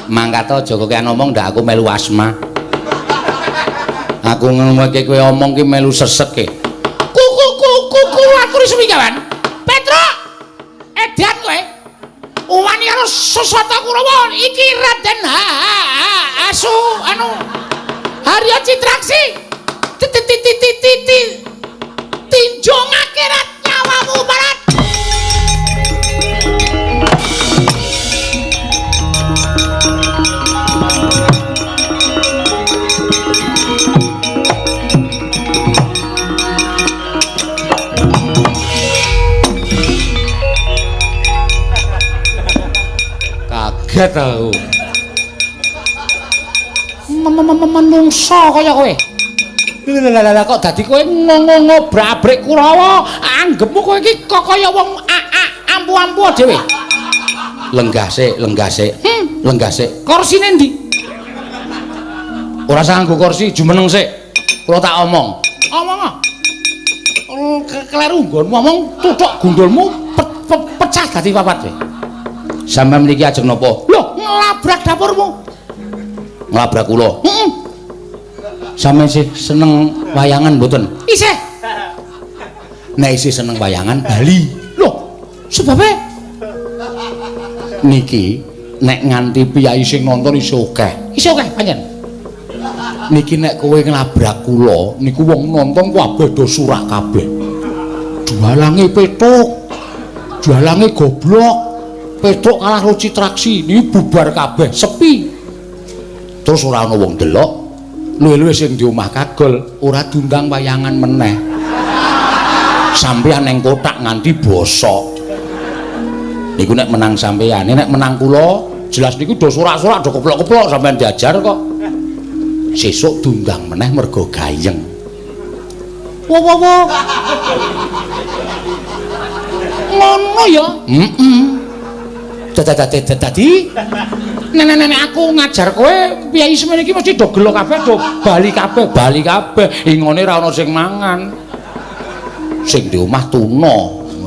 Mangkat aja kokean omong ndak aku melu asma. Aku ngomongke kowe omong ki melu sesek ke. Ku aturi suwi kawan. Petruk. Edan kowe. Wani karo Sasata Kurawa iki Raden Asu anu Harya Citraksi. Tinjung akhirat nyawamu barat. Kaget aku. Menungso kaya kowe. Lha kok dadi kowe ngobrak-abrik Kurawa, anggepmu kowe iki kok kaya wong ampu-ampu dhewe. Lenggah sik, lenggah sik. Lenggah sik. Korsine ndi? Ora usah nganggo kursi, jumeneng sik. Kula tak omong. Omong ah. Kleru nggonmu omong tuthuk gundulmu pecah dadi papat kowe. Sampeyan mriki ajeng napa? Lho, nglabrak dapurmu. Nglabrak kula. Heeh. Sampeyan sih seneng wayangan mboten? Isih. Nek isih seneng wayangan bali. Lho, sebabe niki nek nganti piyai sing nonton isih akeh. Isih akeh pancen. Niki nek kowe nglabrak kula niku wong nonton kabeh do surah kabeh. Jualange Petruk. Jualange goblok. Petruk kalah karo Citraksi, niki bubar kabeh, sepi. Terus ora ana wong delok. Luwe-luwe sing di omah kagol ora diundang wayangan meneh. Sampeyan ning kothak nganti bosok. Niku nek menang sampeyan, nek menang kula jelas niku do sorak-sorak do keplok-keplok sampeyan diajar kok. Sesuk diundang meneh mergo gayeng. Wo wo wo. Ngono ya? Heeh. Dadi nenek-nenek aku ngajar kowe piyai semene iki mesti do gelo kabeh, do bali kabeh, bali kabeh. Ingone ra ono sing mangan. Sing di omah tuna,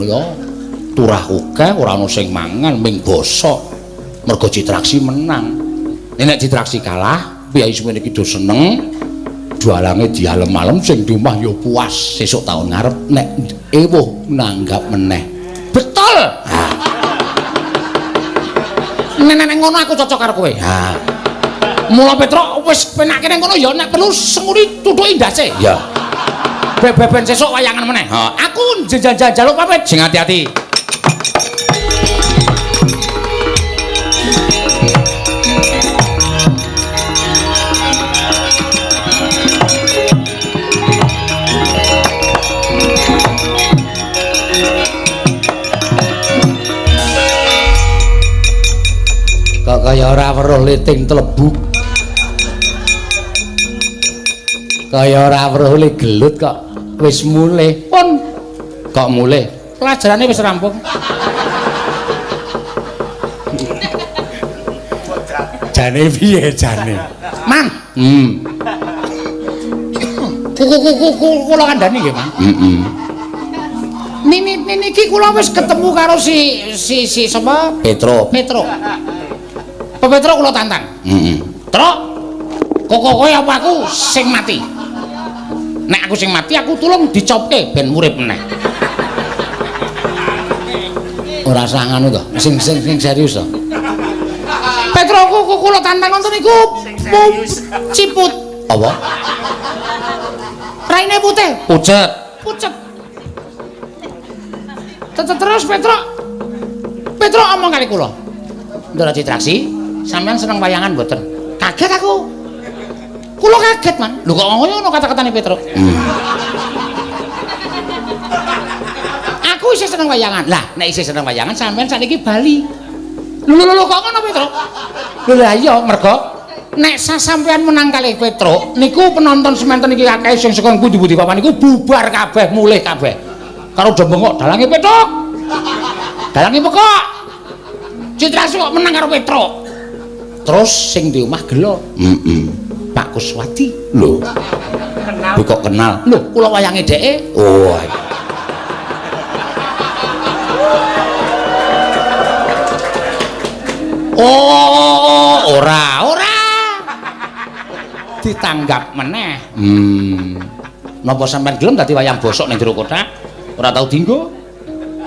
ya. Turah akeh ora ono sing mangan, ming bosok. Mergo Citraksi menang. Nek Citraksi kalah, piyai semene iki do seneng. Jualange dialem-alem sing di omah ya puas. Sesuk taun ngarep nek ewuh nanggap meneh. Betul. Ha. Nenek ngono aku cocok karo kowe. Ha. Mula Petruk wis penake nang kono ya nek perlu senguri tuthuki ndase. Ya. Beben sesuk wayangan meneh. Ha. Aku njaluk pamit. Sing ati-ati. Kaya ora weruh liting tlebuk. Kaya ora weruh le gelut kok wis mulih. Pun kok mulih? Pelajarane wis rampung. Jane piye jane? Mang. Kula kandhani nggih, Mang. Heeh. Niki kula wis ketemu karo si sapa? Petro. Petro. Pak Petro kula tantang. Heeh. Truk. Kok kowe apa aku sing mati? Nek aku sing mati aku tulung dicopke ben urip meneh. Ora usah ngono to. Sing serius to. Petro kula tantang wonten niku ciput. Apa? Raine putih. Pucet. Pucet. Terus Petro. Petro omong kali kula. Ndara Citraksi, sampean seneng wayangan mboten? Kaget aku. Kula kaget, Man. Lho kok ngono kata-katane Petro? Aku isih seneng wayangan. Lah, nek isih seneng wayangan sampean sakniki bali. Lho lho kok ngono Petro? Lho lah iya mergo nek sasampean menang kalih Petro niku penonton semanten iki akeh sing saka pundi-pundi papan niku bubar kabeh, mulih kabeh. Karo do bengok dalange Petruk. Dalange pekok. Citraksi kok menang karo Petruk. Terus sing di omah gelo. Heeh. Pak Kuswati. Lho. Kenal. Kok kenal? Lho, kula wayange dheke. Oh. Oh, ora. Ditanggap meneh. Napa sampean gelem dadi wayang bosok ning jero kothak? Ora tau dinggo?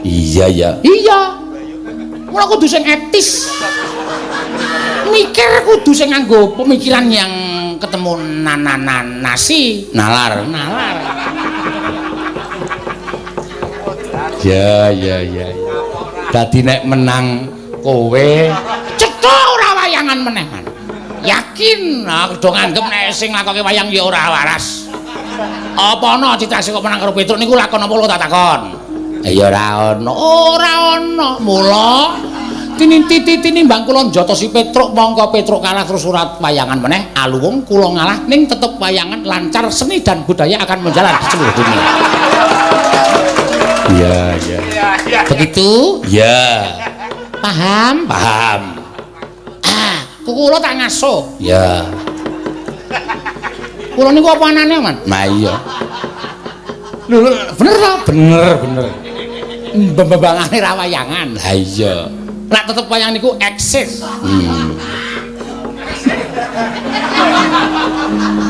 Iya ya. Iya. Mula kudu sing etis. Mikir kudu sing nganggo pemikiran yang ketemu nasi, nalar. Ya. Dadi nek menang kowe cetha ora wayangan meneh. Yakin aku do nganggep nek sing nglakoke wayang ya ora waras. Apa ana Citraksi kok menang karo Petruk niku lakon apa tak takon? Ya ora ana. Ora ana. Mula tinimbang kula njotosi Petruk mongko Petruk kalah terus surat wayangan meneh aluwung kula ngalah ning tetep wayangan lancar, seni dan budaya akan menjalan di seluruh dunia. Iya. Begitu? Iya. Paham? Paham. Ah, kula tak ngaso. Ya. Kula niku apa anane, Man? Nah iya. Lho, bener ta? Bener. Mbembangane ra wayangan. Ha iya. Nek tetep wayang niku eksis.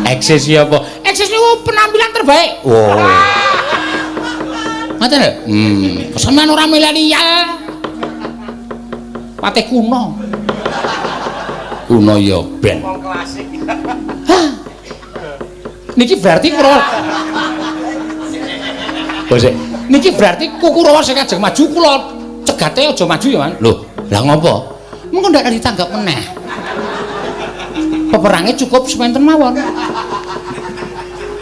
Eksis ya apa? Eksis niku penampilan terbaik. Oh. Ngoten lho. Sampeyan ora milenial. Patih kuno. Kuno ya ben. Wong klasik. Hah. Niki berarti Kurawa. Bose. Niki berarti Kurawa sing ajeng maju kula cegate aja maju ya, Man. Lho, lah ngopo? Mengko ndak ditanggap meneh. Peperange cukup sementen mawon.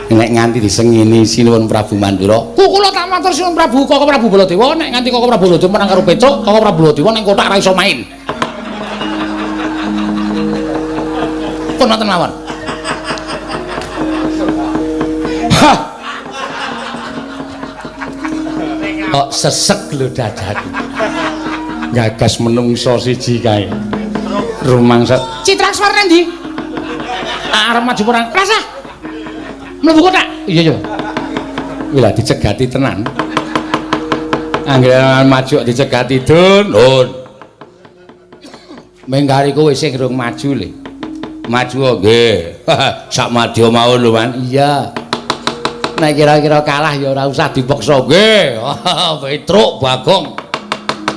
Nek nganti disengini Sinuwun Prabu Mandura, kula tak matur Sinuwun Prabu Koko Prabu Baladewa, nek nganti Koko Prabu Baladewa menang karo Petruk, Koko Prabu Baladewa ning kothak ra iso main. Pun ngoten mawon. Hah. Kok sesek lho dadaku. Gagas menungso siji kae. Rumangsa Citrakswar nang ndi? Arep maju perang. Rasah. Mlebu kothak. Iya iya. Kuwi lah dicegati tenan. Anggere maju dicegati dun. Nun. Mengkari kowe sing rung maju le. Maju nggih. Sak madya mawon lho, Man. Iya. Nek kira-kira kalah ya ora usah dipaksa nggih. Petruk Bagong.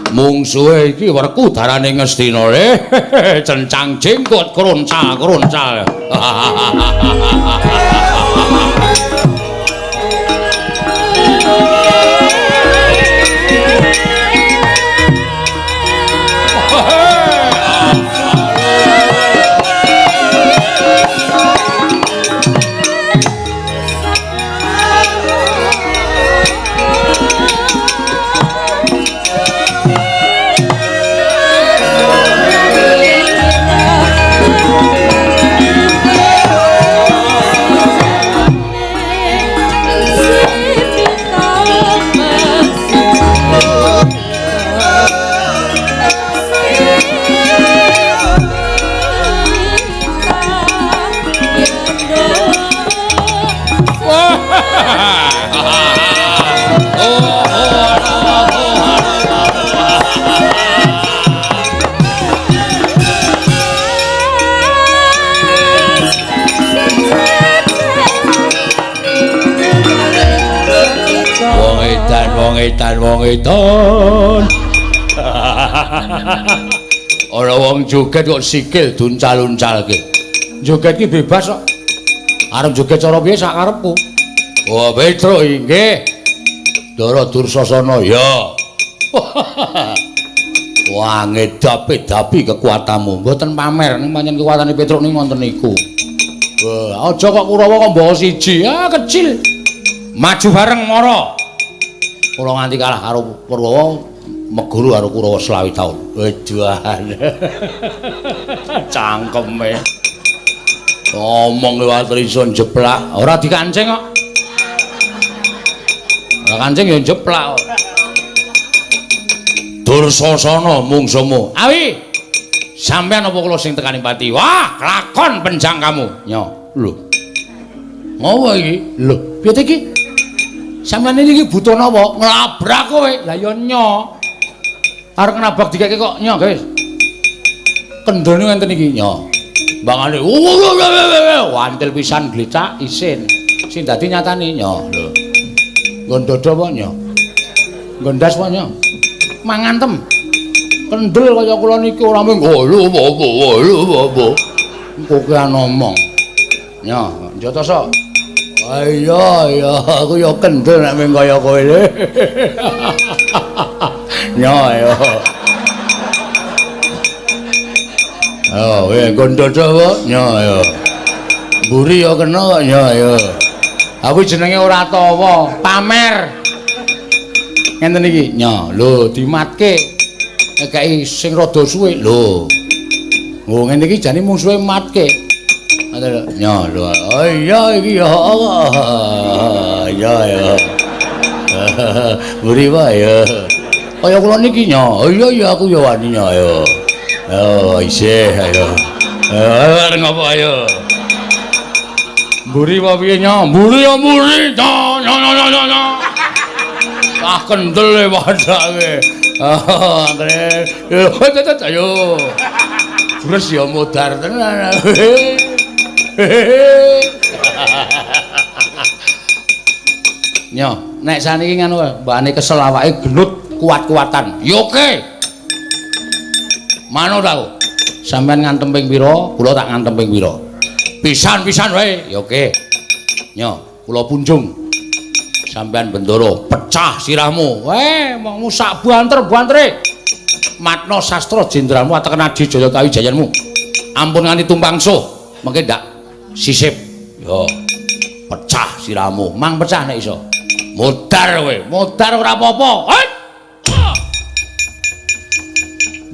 Mungsuhe iki werku darane Ngastina le. Cencang jenggot kroncal-kroncal. Wong edan, wong edan, wong edan. Ana wong joget kok sikil duncal-uncalke. Joget ki bebas kok. Arep joget cara piye sak karepku. Wah, Petruk inggih. Ndara Dursasana ya. Wah, ngedapi-dapi kekuatanmu. Mboten pamer ning pancen kekuatane Petruk ning wonten niku. Wah, aja kok Kurawa kok mbawa siji. Ah, kecil. Maju bareng mara. Kula nganti kalah karo Purwawa, meguru karo Kurawa 25 taun. Weduan. Cangkeme. Ngomong liwat iso jeplak, ora dikancing kok. Ora kancing ya jeplak kok. Dursasana mungsumu. Awi. Sampeyan apa kula sing tekani pati? Wah, lakon penjangkamu. Nyo, lho. Ngopo iki? Lho, piye iki? Sampeyan iki butuh napa? Nglabrak kowe. Lah ya nyo. Arep nabrak dikeke kok nyo, guys. Kendone ngenten iki nyo. Mbangane wantil pisan glecak isin. Sing dadi nyatane nyo. Lho. Nggon dodo apa nyo? Nggon ndas apa nyo? Mangantem. Kendel kaya kula niki ora mung lho apa lho apa. Kokean omong. Nyo, njatoso. Iya iya, aku ya kendel nek mung kaya kowe. Nyo ayo. Oh, weh nggon dodo apa? Nyo ayo. Mburi ya kena kok nyo ayo. Aku jenenge ora tawa, pamer. Ngenten iki, nyo, lho dimatke. Ngekeki sing rada suwe lho. Oh, ngene iki jane mungsuhe matke. Ngoten lho. Nyo lho. Oh iya iki ya. Iya ya. Mburi wae ya. Kaya kula niki nyo. Oh iya iya aku ya wani nyo ayo. Oh, isih ayo. Arep ngopo ayo. Mburi apa piye nyo? Mburi ya mburi. Nyo nyo nyo nyo nyo. Ah kendel e padake. Ah, angre. Yo ayo. Jures ya modar tenan. Nyo, nek saniki ngono mbakane kesel awake gelut kuat-kuatan. Ya oke. Manut aku. Sampeyan ngantem ping pira, kula tak ngantem ping pira. Pisan-pisan wae. Ya oke. Nyo, kula punjung. Sampeyan bendara pecah sirahmu. Weh, mongmu sak banter-bantere. Matna sastra jenderalmu ateken Adi Jaya Kawijayanmu. Ampun nganti tumpang suh, mengke ndak sisip. Yo. Pecah sirahmu, mang pecah nek iso. Modar kowe, modar ora apa-apa.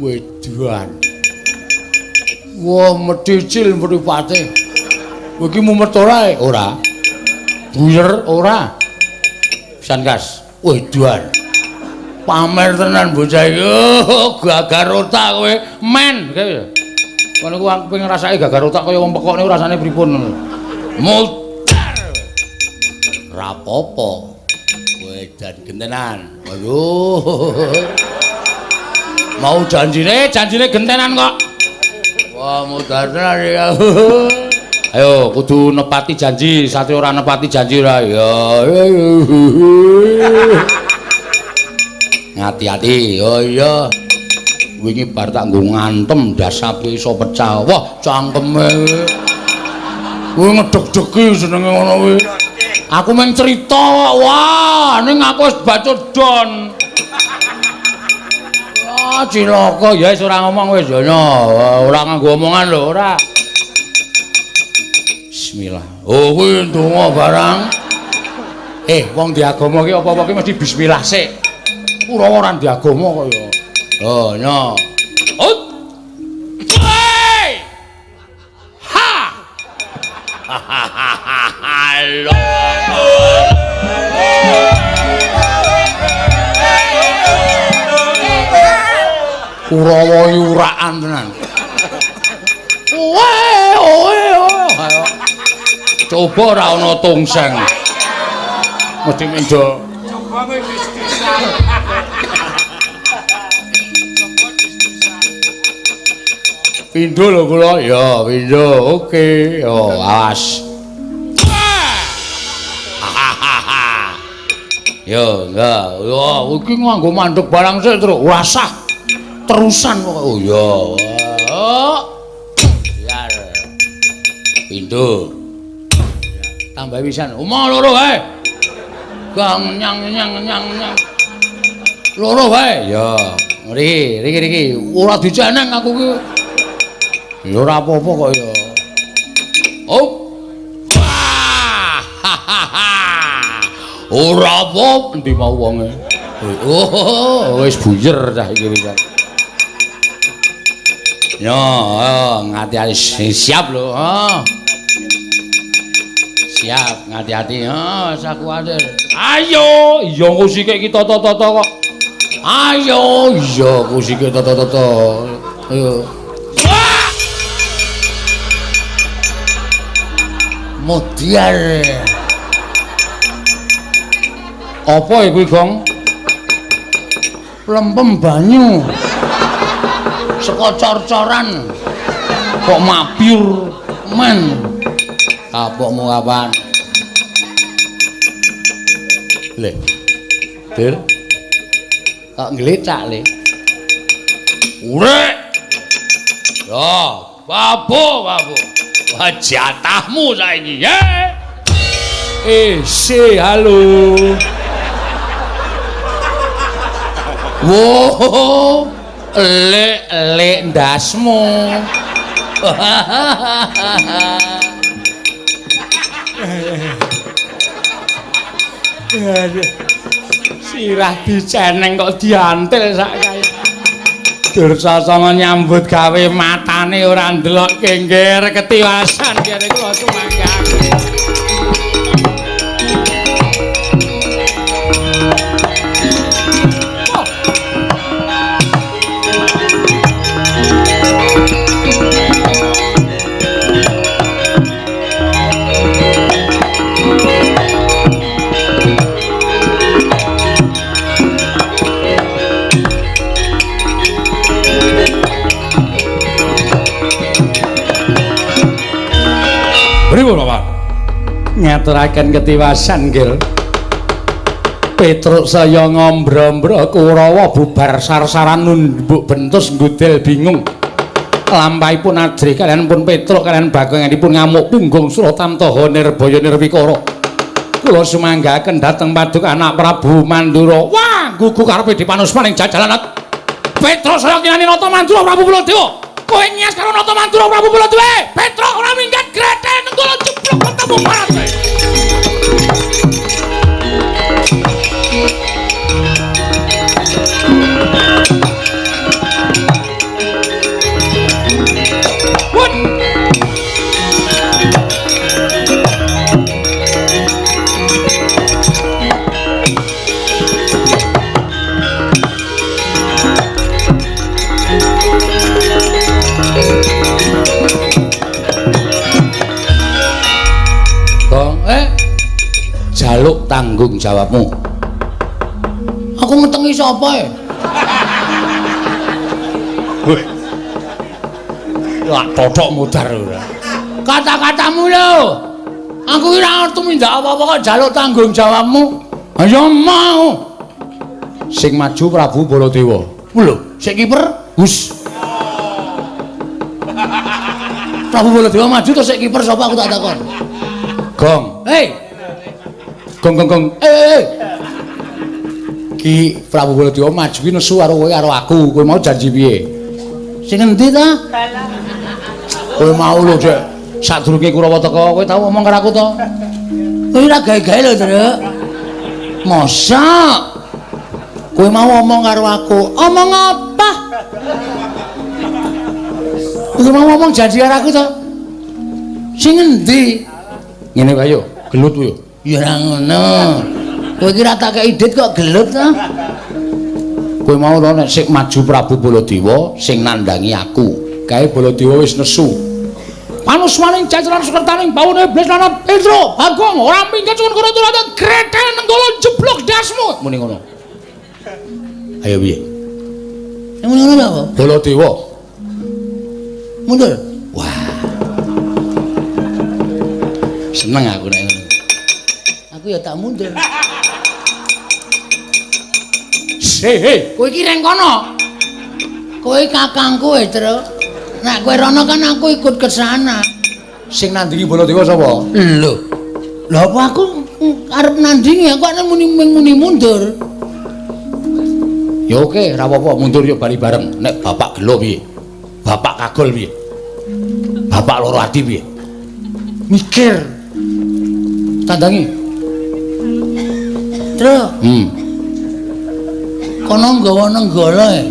Weduan. Wah, medhicil mripate. Kowe iki mumet ora? Ora. Buyer ora. Pisan kas. Weduan. Pamer tenan bocah iki. Oh, gagar otak kowe. Men. Ngono ku aku pengen ngrasake gagar otak kaya wong pekok niku rasane pripun ngono. Modar. Ora apa-apa. Wedan gentenan. Waduh. Mau janjine, janjine gentenan kok. Wah, modar tenan ya. Ayo kudu nepati janji, satria ora nepati janji ora. Ya. Ngati-ati. Oh iya. Wingi bar tak nggo ngantem dasape iso pecah. Wah, cangkeme. Kuwi ngedeg-degi jenenge ngono kuwi. Aku mung cerita, wah, ning aku wis bacut don. Ah, cilaka ya wis ora ngomong wis ya ora nganggo omongan lho ora. Bismillah. Oh kuwi ndonga barang. Wong di agama ki apa-apa ki mesti bismillah sik. Kurawa ora di agama kok ya. Oh nyo. Ut. Ha. Halo. Kurawa yurakan tenan. Owe owe owe. Coba ora ana tongseng. Mesti mendo. Pindho lho kula. Ya, pindho. Oke. Yo, awas. Yo, enggak. Yo, iki nganggo mandek barang sik, Truk. Ora sah. Terusan pokoke. Oh, ya. Biar. Pindho. Tambah pisan. Omah loro wae. Gang nyang nyang nyang nyang. Loro wae. Ya. Riki, riki riki. Ora diceneng aku ki. Ya ora apa-apa kok ya. Oh. Wah. Ora apa endi mau wonge. Oh, wis buyer cah iki wis. Yo, ngati-ati siap lho. Oh. Siap, ngati-ati. Oh, sak kuwatir. Ayo, iya engko sikik iki tata-tata kok. Ayo, iya engko sikik tata-tata. Ayo. Modiar. Apa kuwi, Gong? Lempem banyu. Saka cor-coran. Kok mabyur men. Kapokmu kapan? Le. Dir. Kok nglecak, Le? Urek. Ya, babu, babu. Wah, jatahmu saiki, ya. Si, halo. Wo, elek-elek ndasmu. Sirah diceneng kok diantil sak kae. Dursasana nyambut gawe matane ora ndelok kengger ketiwasan kene kula sumanggake. Pripun, Bapak? Ngaturaken ketiwasan, Gil. Petruk saya ngombro-ombro Kurawa bubar sarsaran nunduk bentus nggudel bingung. Lampahipun ajrih kalian pun Petruk kalian bagonganipun ngamuk punggung Suratamtaha Nirbaya Nirwikara. Kula sumanggaken dhateng paduka anak Prabu Mandura. Wah, gugu karepe dipanusmaning jajalan. Petruk saya kinani Nata Mandura Prabu Baladewa. Kowe nyas karo Nata Mandura Prabu Baladewa. Petruk ora minggat grethel nenggala jeblok ketemu marate. Jaluk tanggung jawabmu. Aku ngetengi sapa e? Weh. Lak totok mudar ora. Kata-katamu lho. Aku ora tumindak apa-apa kok jaluk tanggung jawabmu. Ayo mau. Sing maju Prabu Baladewa. Lho, sik kiper Gus. Prabu Baladewa maju terus sik kiper sapa aku tak takon. Gong. Hei. Gong gong gong. Ki Prabu Baladewa maju ki nesu karo kowe karo aku. Kowe mau janji piye? Sing endi ta? Kowe mau lho, Dek. Sadurunge Kurawa teka, kowe tau ngomong karo aku to? Kowe ora gawe-gawe lho, Truk. Mosok? Kowe mau ngomong karo aku. Omong apa? Kowe mau ngomong janji karo aku to? Sing endi? Ngene wae yo, gelut yo. Ya ora ngono. Kowe iki ora tak kei dit kok gelut ta? Kowe mau lho nek sik maju Prabu Baladewa sing nandhangi aku. Kae Baladewa wis nesu. Panusmaning jajaran sukertaning bawone iblis lan Petro Bagong ora minggat suwun kono turun grethel nenggala jeblok dasmu. Muni ngono. Ayo piye? Muni ngono apa? Baladewa. Mundur. Wah. Seneng aku nek ngono. Aku ya tak mundur. Hei, kowe iki reng kono. Kowe kakangku, Tru. Nek kowe rono kan aku ikut ke sana. Sing nandingi Baladewa sapa? Lho. Lha apa aku arep nandingi aku nek muni mundur. Ya oke, ora apa-apa, mundur yo bali bareng. Nek bapak gelo piye? Bapak kagol piye? Bapak loro ati piye? Mikir. Tandangi. Tru. Kono nggawa nenggala e.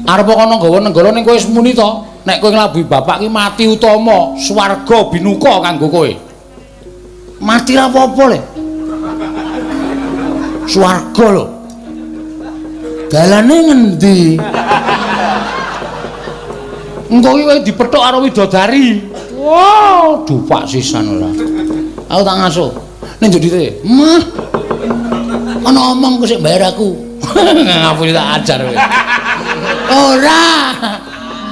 Arep kono nggawa nenggala ning kowe wis muni to? Nek kowe nglabuhi bapak ki mati utama, swarga binuka kanggo kowe. Mati ra apa-apa le. Swarga lho. Dalane ngendi? Engko ki kowe dipethuk karo widodari. Wow, dupak sisan ora. Aku tak ngasuh. Ning jodite. Mah. Ana omong ku sik bayar aku. Ngapusi tak ajar kowe. Ora.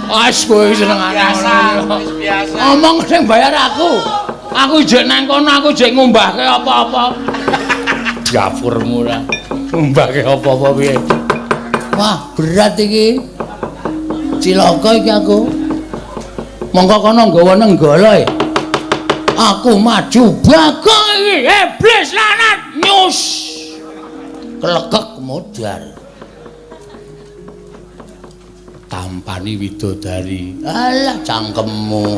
Wis kowe senengane Biasa, wis biasa. Omong sing bayar aku. Aku jek nang kono, aku jek ngumbahke apa-apa. Dapurmu ora. Ngumbahke apa-apa piye? Wah, berat iki. Cilaka iki aku. Mongko kono nggawa nenggala e. Aku maju Bagong iki iblis lanat nyus. Kelekek modar. Tampani widodari. Alah cangkemmu.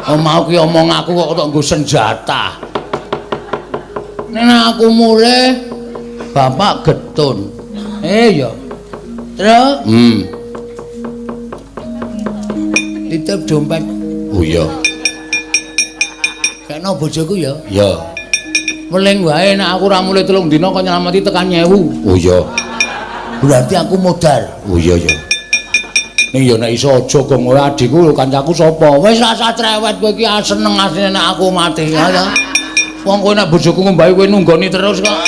Oh mau ki omong aku kok tok nggo senjata. Nek aku mulih bapak getun. Ya. Terus titip dompet. Oh iya. Kena bojoku ya. Iya. Weling wae nek aku ora mulih 3 dina kok nyelameti tekan 1000. Oh iya. Berarti aku modar. Oh iya iya. Ning ya nek iso aja gong kowe adikku lho kancaku sapa? Wis rasa cerewet kowe iki seneng asline nek aku mati. Ya. Wong kowe nek bojoku ngombahi kowe nunggoni terus kok.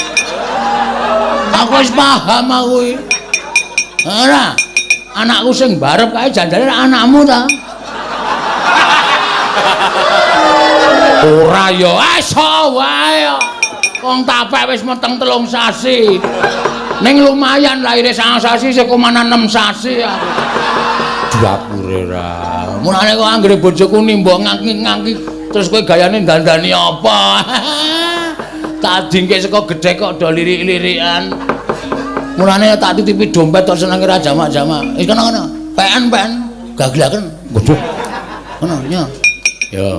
Aku wis paham aku iki. Ora. Anakku sing barep kae jandane anakmu ta? Ora ya, iso wae. Wong tapek wis meteng 3 sasi. Ning lumayan lahire 9 sasi sik komanan 6 sasi aku. Dapure ra. Mulane kok anggere bojoku nimba ngangki-ngangki terus kowe gayane dandani apa? Tak dingke saka gedhe kok do lirik-lirikan. Mulane tak titipi dompet tok senenge ra jamak-jamak. Wis kono-kono. PN-PN gaglaken. Waduh. Kono nya. Ya.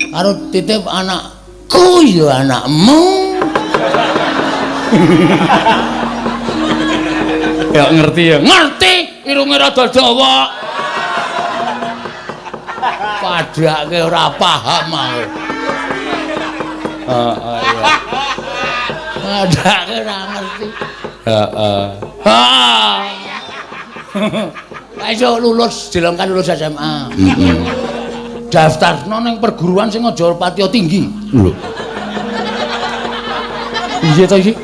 Karo titip anakku ya anakmu. Ya ngerti ya. Ngerti, irunge rada dawa. Padake ora paham aku. Heeh iya. Padake ora ngerti. Heeh. Ha. Iso lulus, dilongkan lulus SMA. Heeh. Daftarno ning perguruan sing aja patiya tinggi. Lho. Iya ta iki?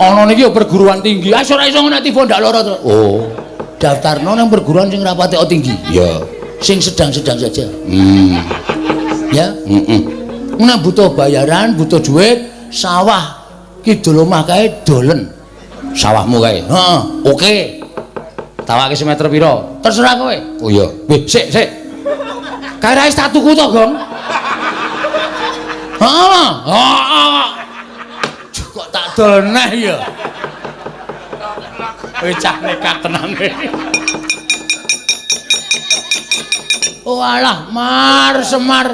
Ana niki ya perguruan tinggi. Ah ora iso nek tiba ndak lara to. Oh. Daftarno ning perguruan sing ora patiya tinggi. Iya. Sing sedang-sedang saja. Ya. Heeh. Nek butuh bayaran, butuh duit, sawah kidul omah kae dolen. Sawahmu kae. Heeh. Oke. Tawake semeter pira? Terserah kowe. Oh iya. Wih, sik, sik. Kae ra wis tak tuku to, Gong? Heeh. Heeh. Kok tak dol neh ya. Wis cah nekat tenan. Oh alah, Mar Semar.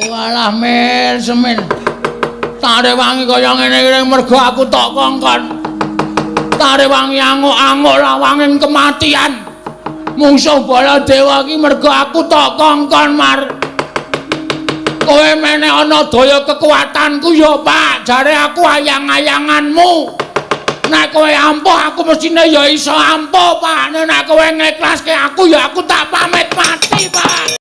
Oh alah, Mir Semin. Tak rewangi kaya ngene iki mergo aku tok kongkon. Tak rewangi anguk-anguk lawanging kematian. Mungsuh Baladewa iki mergo aku tok kongkon, Mar. Kowe meneh ana daya kekuatanku ya, Pak. Jare aku ayang-ayanganmu. Nek kowe ampuh aku mestine ya iso ampuh, Pak. Nek kowe ngekhlaske aku ya aku tak pamit mati, Pak.